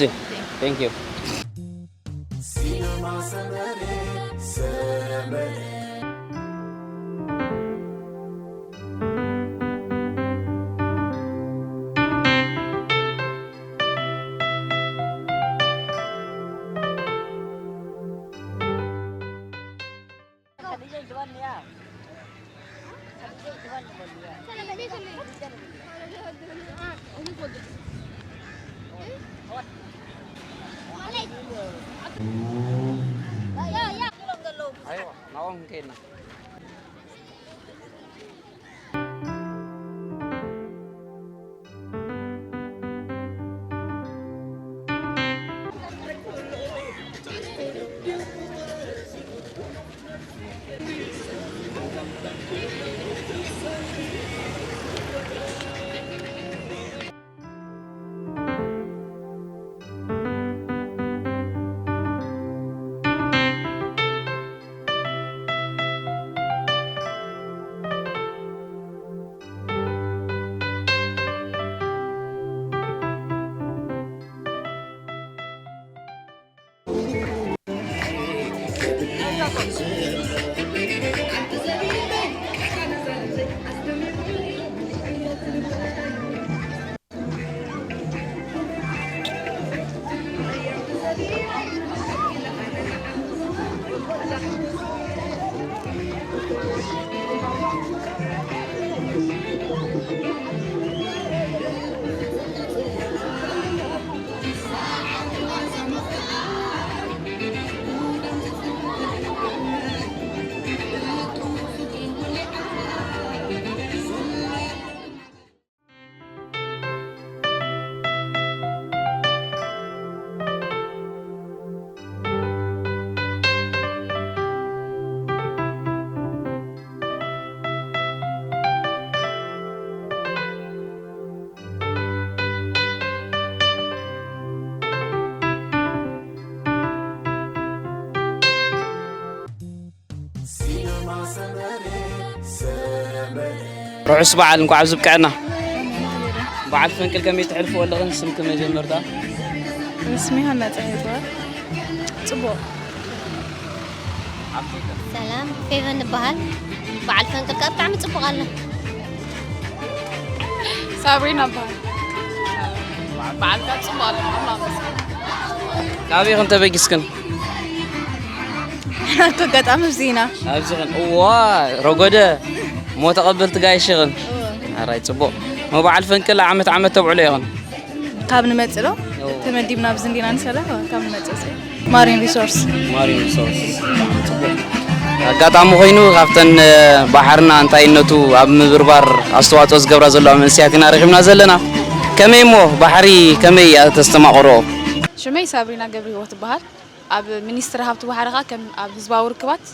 Thank you። ሲነማ ሰመረ፣ ሰመረ። ኣይዋ፣ ናብኦም ክንከይድና። ርሑስ በዓል፣ እንኳዕ ኣብዚ ብቅዐና። በዓል ፈንቅል ከመይ ተሕልፍዎ ኣለኽን? ስምኪ መጀመርታ። ስሜ ሃና ፀሐይ ይበሃል። ፅቡቕ። ሰላም፣ ፌቨን እበሃል። በዓል ፈንቅል ከኣ ብጣዕሚ ጽቡቕ ኣሎ። ሳብሪና እበሃል። በዓል ከኣ ጽቡቕ ኣሎ። ካበይ ኢኽን ተበጊስክን? ናቱ ኣጋጣሚ እዚና ኣብዚኽን እዋ ረጎደ ሞ ተቐበልቲ ጋይሽ ኢኽን። ኣራይ ጽቡቕ። ሞ በዓል ፈንቅል ዓመት ዓመት ተብዕሎ ኢኽን። ካብ ንመጽእ ዶ ተመዲብና ኣብዚ እንዲና ንሰርሕ ካብ ንመጽእ ሲ ማሪን ሪሶርስ ማሪን ሪሶርስ ኣጋጣሚ ኮይኑ ካብተን ባሕርና እንታይነቱ ኣብ ምብርባር ኣስተዋፅኦ ዝገብራ ዘለዋ መንእሰያት ኢና ረኺብና ዘለና። ከመይ እሞ ባሕሪ ከመይ እያ ተስተማቕሮ? ሽመይ ሳብሪና ገብረ ህይወት ትበሃል። ኣብ ሚኒስትሪ ሃብቲ ባሕሪ ኸኣ ከም ኣብ ህዝባዊ ርክባት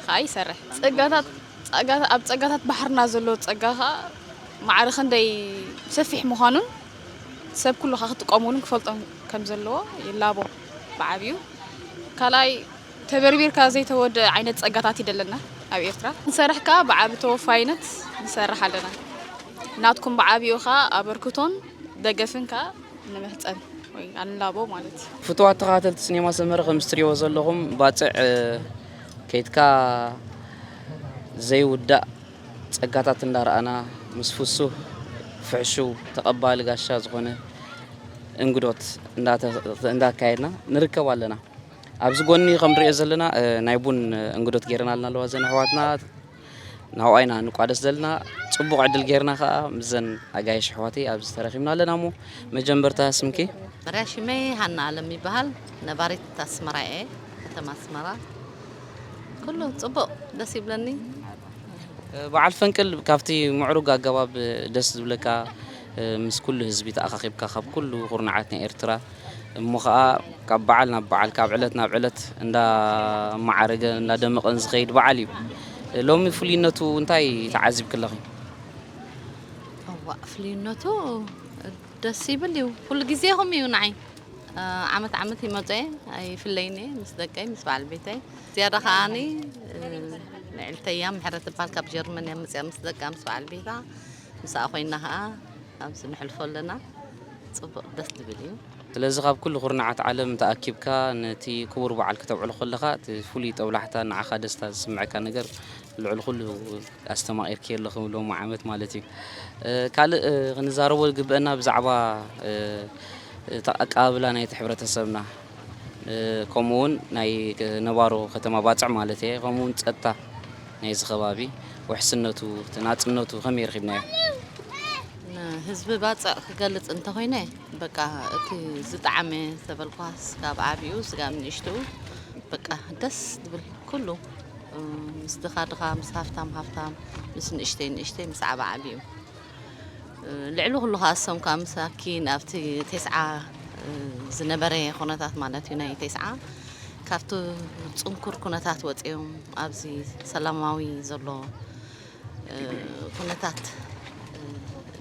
ኸኣ ይሰርሕ። ጸጋታት ጸጋታ ኣብ ጸጋታት ባሕርና ዘሎ ጸጋ ኸኣ ማዕረ ክንደይ ሰፊሕ ምዃኑን ሰብ ኩሉ ኸኣ ክጥቀመሉን ክፈልጦን ከም ዘለዎ ይላቦ ብዓብዩ። ካልኣይ ተበርቢርካ ዘይተወድአ ዓይነት ጸጋታት እዩ ደለና ኣብ ኤርትራ። ንሰርሕ ከኣ ብዓቢ ተወፋይነት ንሰርሕ ኣለና። ናትኩም ብዓቢኡ ኸኣ ኣበርክቶን ደገፍን ከኣ ንምሕጸን ወይ ኣንላቦ ማለት እዩ። ፍቱዋት ተኸታተልቲ ሲኔማ ሰመረ ከም እትሪእዎ ዘለኹም ባጽዕ ከይድካ ዘይውዳእ ጸጋታት እንዳረኣና ምስ ፍሱህ ፍሕሹው ተቐባሊ ጋሻ ዝኾነ እንግዶት እንዳተ- እንዳካየድና ንርከብ ኣለና። ኣብዚ ጎኒ ከም ንሪኦ ዘለና ናይ ቡን እንግዶት ገይረናልና ኣለዋ ዘን ኣሕዋትና ናብኣ ኢና ንቋደስ ዘለና። ጽቡቕ ዕድል ጌርና ከኣ ምስዘን ኣጋይሽ ኣሕዋተይ ኣብዚ ተረኺብና ኣለና። እሞ መጀመርታ ስምኪ? መርያ ሽመይ ሃና ኣለም ይበሃል። ነባሪት ኣስመራ እየ፣ ከተማ ኣስመራ። ኩሉ ጽቡቕ፣ ደስ ይብለኒ። በዓል ፈንቅል ካብቲ ምዕሩግ ኣገባብ ደስ ዝብለካ ምስ ኩሉ ህዝቢ ተኣኻኺብካ ካብ ኩሉ ኩርናዓት ናይ ኤርትራ እሞ ኸኣ ካብ በዓል ናብ በዓል ካብ ዕለት ናብ ዕለት እንዳማዓረገ እንዳደመቐን ዝኸይድ በዓል እዩ። ሎሚ ፍሉይነቱ እንታይ ተዓዚብኪ ኣለኺ? እዋእ ፍልይነቱ ደስ ይብል እዩ። ኩሉ ግዜ ከምኡ እዩ ንዓይ። ዓመት ዓመት ይመፁ እየ ኣይፍለይን እየ ምስ ደቀይ ምስ በዓል ቤተይ። ዝያዳ ከዓኒ ንዕልተያ ምሕረት ትበሃል ካብ ጀርመን እያ መፅያ ምስ ደቃ ምስ በዓል ቤታ ምስኣ ኮይና ከዓ ኣብዚ ነሕልፎ ኣለና። ፅቡቕ ደስ ዝብል እዩ። ስለዚ ካብ ኩሉ ኩርናዓት ዓለም ተኣኪብካ ነቲ ክቡር በዓል ከተብዕሎ ከለኻ እቲ ፍሉይ ጦብላሕታ ንዓኻ ደስታ ዝስምዐካ ነገር ልዕሊ ኩሉ ኣስተማቒርክዮ ኣለኺ ሎሚ ዓመት ማለት እዩ። ካልእ ክንዛረቦ ዝግበአና ብዛዕባ እቲ ኣቀባብላ ናይቲ ሕብረተሰብና ከምኡ እውን ናይ ነባሮ ከተማ ባፅዕ ማለት እየ ከምኡ እውን ፀጥታ ናይዚ ከባቢ ውሕስነቱ እቲ ናፅነቱ ከመይ ረኺብናዮ? ንህዝቢ ባፅዕ ክገልፅ እንተኮይነ በቃ እቲ ዝጠዓመ ዝተበልኳስ ካብ ዓብኡ ስጋብ ንእሽትኡ በቃ ደስ ዝብል ኩሉ ምስ ድኻ ድኻ ምስ ሃፍታም ሃፍታም ምስ ንእሽተይ ንእሽተይ ምስ ዓባ ዓብኡ ልዕሊ ኩሉ ከዓ እሶም ከዓ ምሳኪን ኣብቲ ቴስዓ ዝነበረ ኩነታት ማለት እዩ ናይ ቴስዓ ካብቲ ፅንኩር ኩነታት ወፂኦም ኣብዚ ሰላማዊ ዘሎ ኩነታት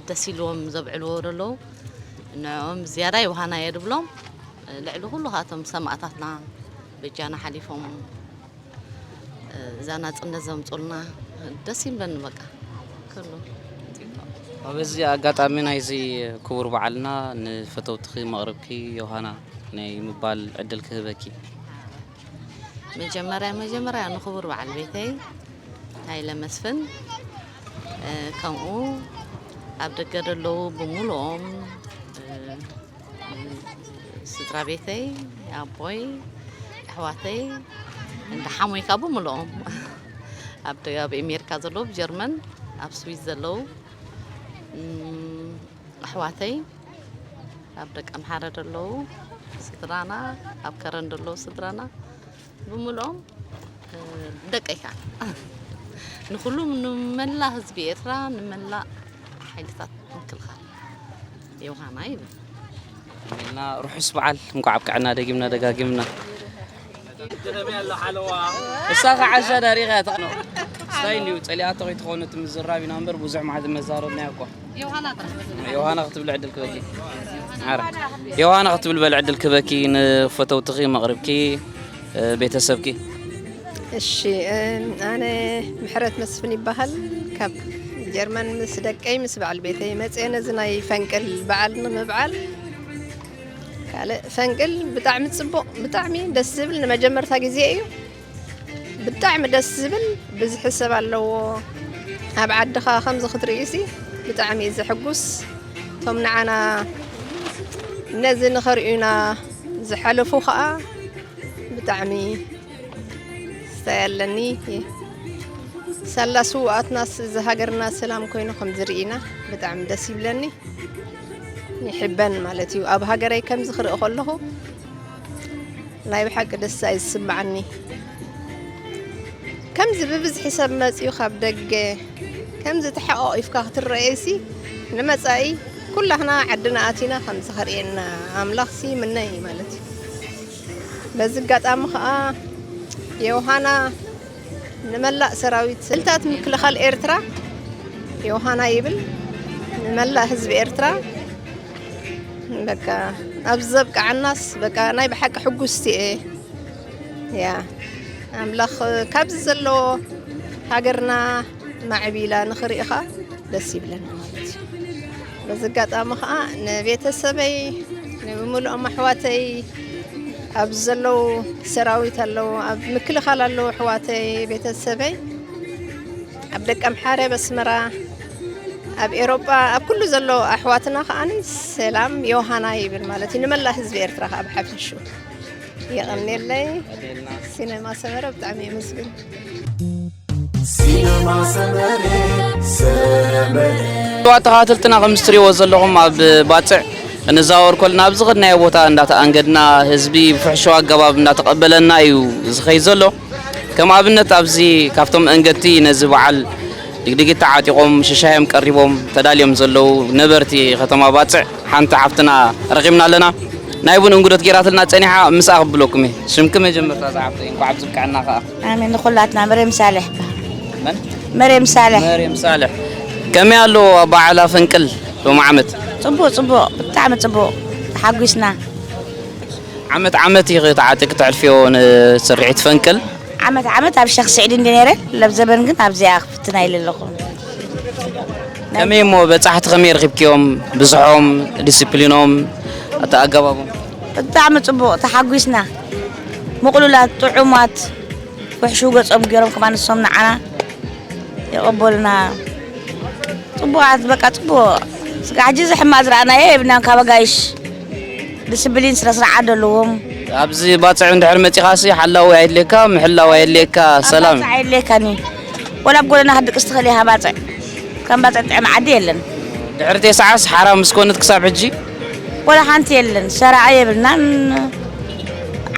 ደስ ኢልዎም ዘብዕልዎ ዘለዉ ንዕኦም ዝያዳ ይውሃና እየ ድብሎም ልዕሊ ኩሉ ካቶም ሰማእታትና በጃና ሓሊፎም እዛ ናፅነት ዘምፁልና ደስ ይብለኒ በቃ ኩሉ በዚ ኣጋጣሚ ናይዚ ክቡር በዓልና ንፈተውትኺ መቕርብኪ ዮሃና ናይ ምባል ዕድል ክህበኪ መጀመርያ መጀመርያ ንክቡር በዓል ቤተይ ሃይለ መስፍን ከምኡ ኣብ ደገ ዘለዉ ብምሉኦም ስድራ ቤተይ ኣቦይ ኣሕዋተይ እንዳ ሓሞይ ካብ ብምልኦም ኣብ ደጋብ ኤሜሪካ ዘለዉ ብጀርመን ኣብ ስዊዝ ዘለዉ ኣሕዋተይ ኣብ ደቂ ኣምሓረ ዘለዉ ስድራና ኣብ ከረን ዘለዉ ስድራና ብምልኦም ደቀይ ከዓ ንኩሉ ንመላእ ህዝቢ ኤርትራ ንመላእ ሓይልታት ምክልኻል ዮሃና ይብል። እና ርሑስ በዓል እንኳዕ ኣብቅዐና ደጊምና ደጋጊምና። እሳ ከዓ እዛ ዳሪኻ እያ ተቕኖ ስታይ እንዲሁ ፀሊኣቶ ከይትኸውን እቲ ምዝራብ ኢና እምበር ብዙሕ መዓልቲ መዛረብና እኮ። ዮሃና ክትብል ዕድል ክበኪ። ዮሃና ክትብል በል ዕድል ክበኪ ንፈተውትኺ መቕርብኪ ቤተሰብኪ። እሺ ኣነ ምሕረት መስፍን ይበሃል። ካብ ጀርመን ምስ ደቀይ ምስ በዓል ቤተይ መፅየ ነዚ ናይ ፈንቅል በዓል ንምብዓል ካልእ ፈንቅል ብጣዕሚ ጽቡቕ፣ ብጣዕሚ ደስ ዝብል፣ ንመጀመርታ ግዜ እዩ። ብጣዕሚ ደስ ዝብል፣ ብዝሒ ሰብ ኣለዎ። ኣብ ዓድኻ ከምዚ ክትርእዩሲ ብጣዕሚ እዩ ዘሐጉስ። እቶም ንዓና ነዚ ንኸርእዩና ዝሓለፉ ኸኣ ብጣዕሚ ስታይ ኣለኒ። ሳላ ስውኣትናስ እዚ ሃገርና ሰላም ኮይኑ ከም ዝርኢና ብጣዕሚ ደስ ይብለኒ። ይሕበን ማለት እዩ። ኣብ ሃገረይ ከምዚ ክርኢ ከለኹ ናይ ብሓቂ ደስታ እዩ ዝስምዓኒ። ከምዚ ብብዝሒ ሰብ መጺኡ ካብ ደገ ከምዚ ተሓቋቒፍካ ክትረኣየሲ ንመጻኢ ኩላህና ዓድና ኣቲና ከምዚ ከርእየና ኣምላኽሲ ምነ እዩ ማለት እዩ። በዚ ኣጋጣሚ ኸኣ ዮሃና ንመላእ ሰራዊት ስልታት ምክልኻል ኤርትራ ዮሃና ይብል። ንመላእ ህዝቢ ኤርትራ በቃ ኣብዚ ዘብቅዓናስ በቃ ናይ ብሓቂ ሕጉስቲ እየ። ያ ኣምላኽ ካብዚ ዘሎ ሃገርና ማዕቢላ ንኽርኢ ኸኣ ደስ ይብለና ማለት እዩ። በዚ ኣጋጣሚ ኸኣ ንቤተሰበይ፣ ንምሉኦም ኣሕዋተይ፣ ኣብዚ ዘለዉ ሰራዊት ኣለዉ፣ ኣብ ምክልኻል ኣለዉ ኣሕዋተይ፣ ቤተሰበይ፣ ኣብ ደቀምሓረ፣ ኣብ ኣስመራ፣ ኣብ ኤሮጳ፣ ኣብ ኩሉ ዘለዉ ኣሕዋትና ኸኣ ሰላም ዮሃና ይብል ማለት እዩ። ንመላእ ህዝቢ ኤርትራ ኸኣ ብሓፈሽኡ የቐንየለይ። ሲነማ ሰመረ ብጣዕሚ የመስግን። ሲነማ ሰመረ፣ ሰመረ። ተኸታተልትና፣ ከም እትሪእዎ ዘለኹም ኣብ ባጽዕ እንዛወር ከለና ኣብዚ ኸድናዮ ቦታ እንዳተኣንገድና ህዝቢ ብፍሕሽው ኣገባብ እንዳተቐበለና እዩ ዝኸይድ ዘሎ። ከም ኣብነት ኣብዚ ካብቶም ኣንገድቲ ነዚ በዓል ድግድጊት ተዓጢቖም ሽሻዮም ቀሪቦም ተዳልዮም ዘለዉ ነበርቲ ከተማ ባጽዕ ሓንቲ ሓፍትና ረኺብና ኣለና። ናይ ቡን እንግዶት ጌራትልና ጸኒሓ ምስኣ ክብለኩም እየ። ሽምኪ መጀመርታ ዝሓፍተይ እንኳዕ ኣብዚ ብቅዕና ከኣ። ኣሜን። ንኹላትና መርየም ሳልሕ ይበሃል። መን? መርየም ሳልሕ። መርየም ሳልሕ። ከመይ ኣሎ ኣበዓዕላ ፈንቅል ሎሚ ዓመት? ጽቡቕ፣ ጽቡቕ፣ ብጣዕሚ ጽቡቕ። ተሓጒስና። ዓመት ዓመት ኢኺ ተዓጢቂ ተሕልፍዮ ንስርሒት ፈንቅል? ዓመት ዓመት ኣብ ሸኽ ስዒድ እንደ ነይረ፣ ለብ ዘበን ግን ኣብዚኣ ክፍትና ኢለ ኣለኹ። ከመይ እሞ በጻሕቲ ከመይ ረኺብክዮም? ብዝሖም፣ ዲስፕሊኖም፣ ኣተ-፣ ኣገባቦም? ብጣዕሚ ጽቡቕ፣ ተሓጒስና። ምቕሉላት፣ ጥዑማት፣ ውሕሹ ገጾም ገይሮም ከማን ንሶም ንዓና የቐበሉና። ጽቡቓት፣ በቃ ጽቡቕ። ስጋዕ ሕጂ እዚ ሕማቕ ዝረኣናዮ የብልናን፣ ካብ ኣጋይሽ ዲስፕሊን ስነ ስርዓት ዘለዎም። ኣብዚ ባጽዕ እንድሕር መጺኻሲ ሓላዊ ኣየድልየካ፣ ምሕላው ኣየድልየካ፣ ኣብ ሰላም። ባጽዕ ኣየድልየካን እዩ። ወላ ኣብ ጎደና ክትድቅስ ትኽእል ኢኻ ባጽዕ። ከም ባጽዕ ጥዕም ዓዲ የለን። ድሕሪ ቴስዓስ ሓራ ምስ ኮነት ክሳብ ሕጂ? ወላ ሓንቲ የለን። ሰራቒ የብልናን፣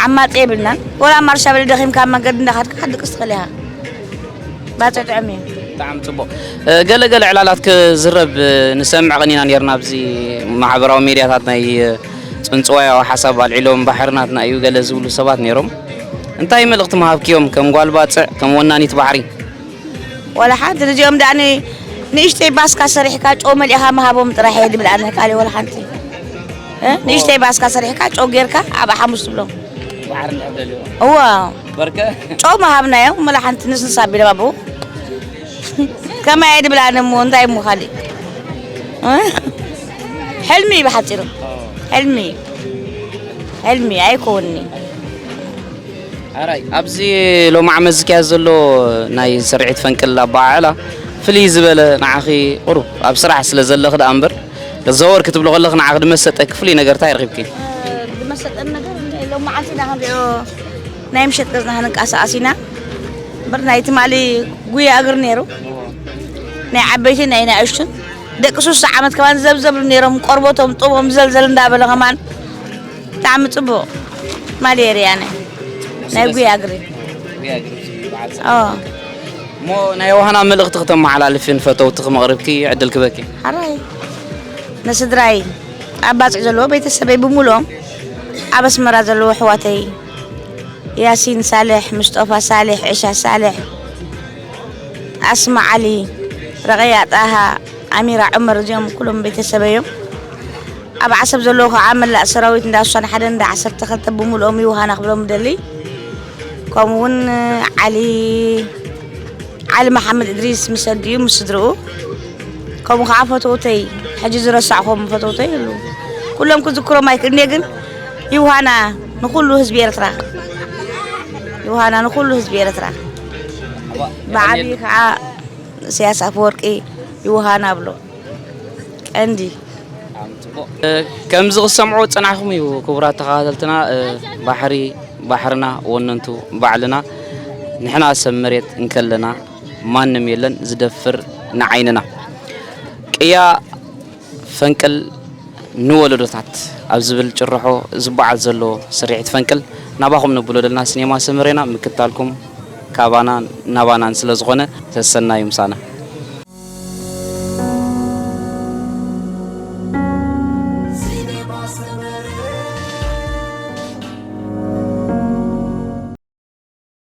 ዓማጺ የብልናን። ወላ ማርሻ በሊ ደኺምካ ኣብ መንገዲ እንዳኸድካ ክትድቅስ ትኽእል ኢኻ። ባጽዕ ጥዑም እዩ። ብጣዕሚ ጽቡቕ። እ፣ ገለ ገለ ዕላላት ክዝረብ፣ እ፣ ንሰምዕ ቀኒና ነይርና ኣብዚ ማሕበራዊ ሜድያታት ናይ፣ እ፣ ጽንጽዋያዊ ሓሳብ ኣልዒሎም ባሕሪ ናትና እዩ ገለ ዝብሉ ሰባት ነይሮም። እንታይ መልእኽቲ ምሃብክዮም ከም ጓል ባጽዕ፣ ከም ወናኒት ባሕሪ? ወላ ሓንቲ። ንዚኦም ደኣ ን-፣ ንእሽተይ ባስካ ሰሪሕካ ጨው መሊእኻ ምሃቦም ጥራሕ እየ ድብል ኣነ፣ ካልእ ወላ ሓንቲ። እ? ንእሽተይ ባስካ ሰሪሕካ ጨው ጌርካ ኣብ ሓሙስ ትብሎም። ባሕሪ እንድሕር ደልዮ። እዋ። በርከ? ጨው ምሃብናዮም፣ ወላ ሓንቲ ንስንስ ኣቢሎም ኣብኡ። ከማይ እየ ድብል ኣነ እሞ፣ እንታይ እሞ ካልእ? እ? ሕልሚ እዩ ብሓጺሩ። ሕልሚ። ሕልሚ ኣይኮንኒ። ኣራይ፣ ኣብዚ ሎሚ ዓመት ዝካየድ ዘሎ ናይ ስርዒት ፈንቅል ኣበዓዕላ ፍልይ ዝበለ ንዓኺ ቁሩብ ኣብ ስራሕ ስለ ዘለኺ ደኣ እምበር፣ ክትዘወር ክትብሎ ከለኺ ንዓኺ ዝመሰጠኪ ፍሉይ ነገር እንታይ ረኺብኪ? ዝመሰጠኒ ነገር እንደ ሎሚ መዓልቲ ኢና ክንሪኦ ናይ ምሸት ገዝና ክንንቀሳቐስ ኢና። እምበር ናይ ትማሊ ጉያ እግሪ ነይሩ። ናይ ዓበይትን ናይ ንኣሽቱን ደቂ ሱሳ ዓመት ከማን ዘብዘብ ነይሮም። ቆርበቶም ጡቦም ዘልዘል እንዳበለ ከማን ብጣዕሚ ጽቡቕ ማል እየ ርእየ ኣነ። ናይ ጉያ እግሪ። ጉያ እግሪ በዓል ሰ-፣ ኣዎ። እሞ ናይ ዮሃና መልእኽቲ ክተመሓላልፊ ንፈተውትኺ መቕርብኪ ዕድል ክበኪ። ሓራይ ንስድራይ ኣብ ባጽዕ ዘለዎ ቤተሰበይ ብምሉኦም፣ ኣብ ኣስመራ ዘለዎ ኣሕዋተይ ያሲን ሳልሕ፣ ምስጦፋ ሳልሕ፣ ዒሻ ሳልሕ፣ ኣስማ ዓሊ፣ ረቐያ ጣሃ፣ ኣሚራ ዑመር፣ እዚኦም ኩሎም ቤተሰበይ እዮም። ኣብ ዓሰብ ዘለዉ ኸዓ መላእ ሰራዊት እንዳ ሱሳን ሓደ እንዳ ዓሰርተ ክልተ ብምልኦም ዮሃና ክብሎም እደሊ። ከምኡ እውን ዓሊ፣ ዓሊ መሓመድ እድሪስ ምስ ኣዲኡ ምስ ስድርኡ፣ ከምኡ ኸዓ ፈተውተይ፣ ሕጂ ዝረሳዕኹም ፈተውተይ ኣለዉ። ኩሎም ክዝክሮም ኣይክእልን እየ፣ ግን ይውሃና ንኹሉ ህዝቢ ኤርትራ፣ ይውሃና ንኹሉ ህዝቢ ኤርትራ። ብዓብዪ ከዓ ኢሳያስ ኣፈወርቂ ይውሃና ብሎ ቀንዲ። ከምዚ ክሰምዖ ዝጸናሕኩም እዩ ክቡራት ተኸታተልትና። ባሕሪ ባሕርና፣ ወነንቱ ባዕልና፣ ንሕና ሰብ መሬት እንከለና ማንም የለን ዝደፍር ንዓይንና። ቅያ ፈንቅል ንወለዶታት ኣብ ዝብል ጭርሖ ዝበዓል ዘሎ ስርሒት ፈንቅል ናባኹም ነብሎ ዘለና ሲኔማ ሰመሬና ምክታልኩም ካባናን ናባናን ስለ ዝኾነ ሰሰናዩ ምሳና።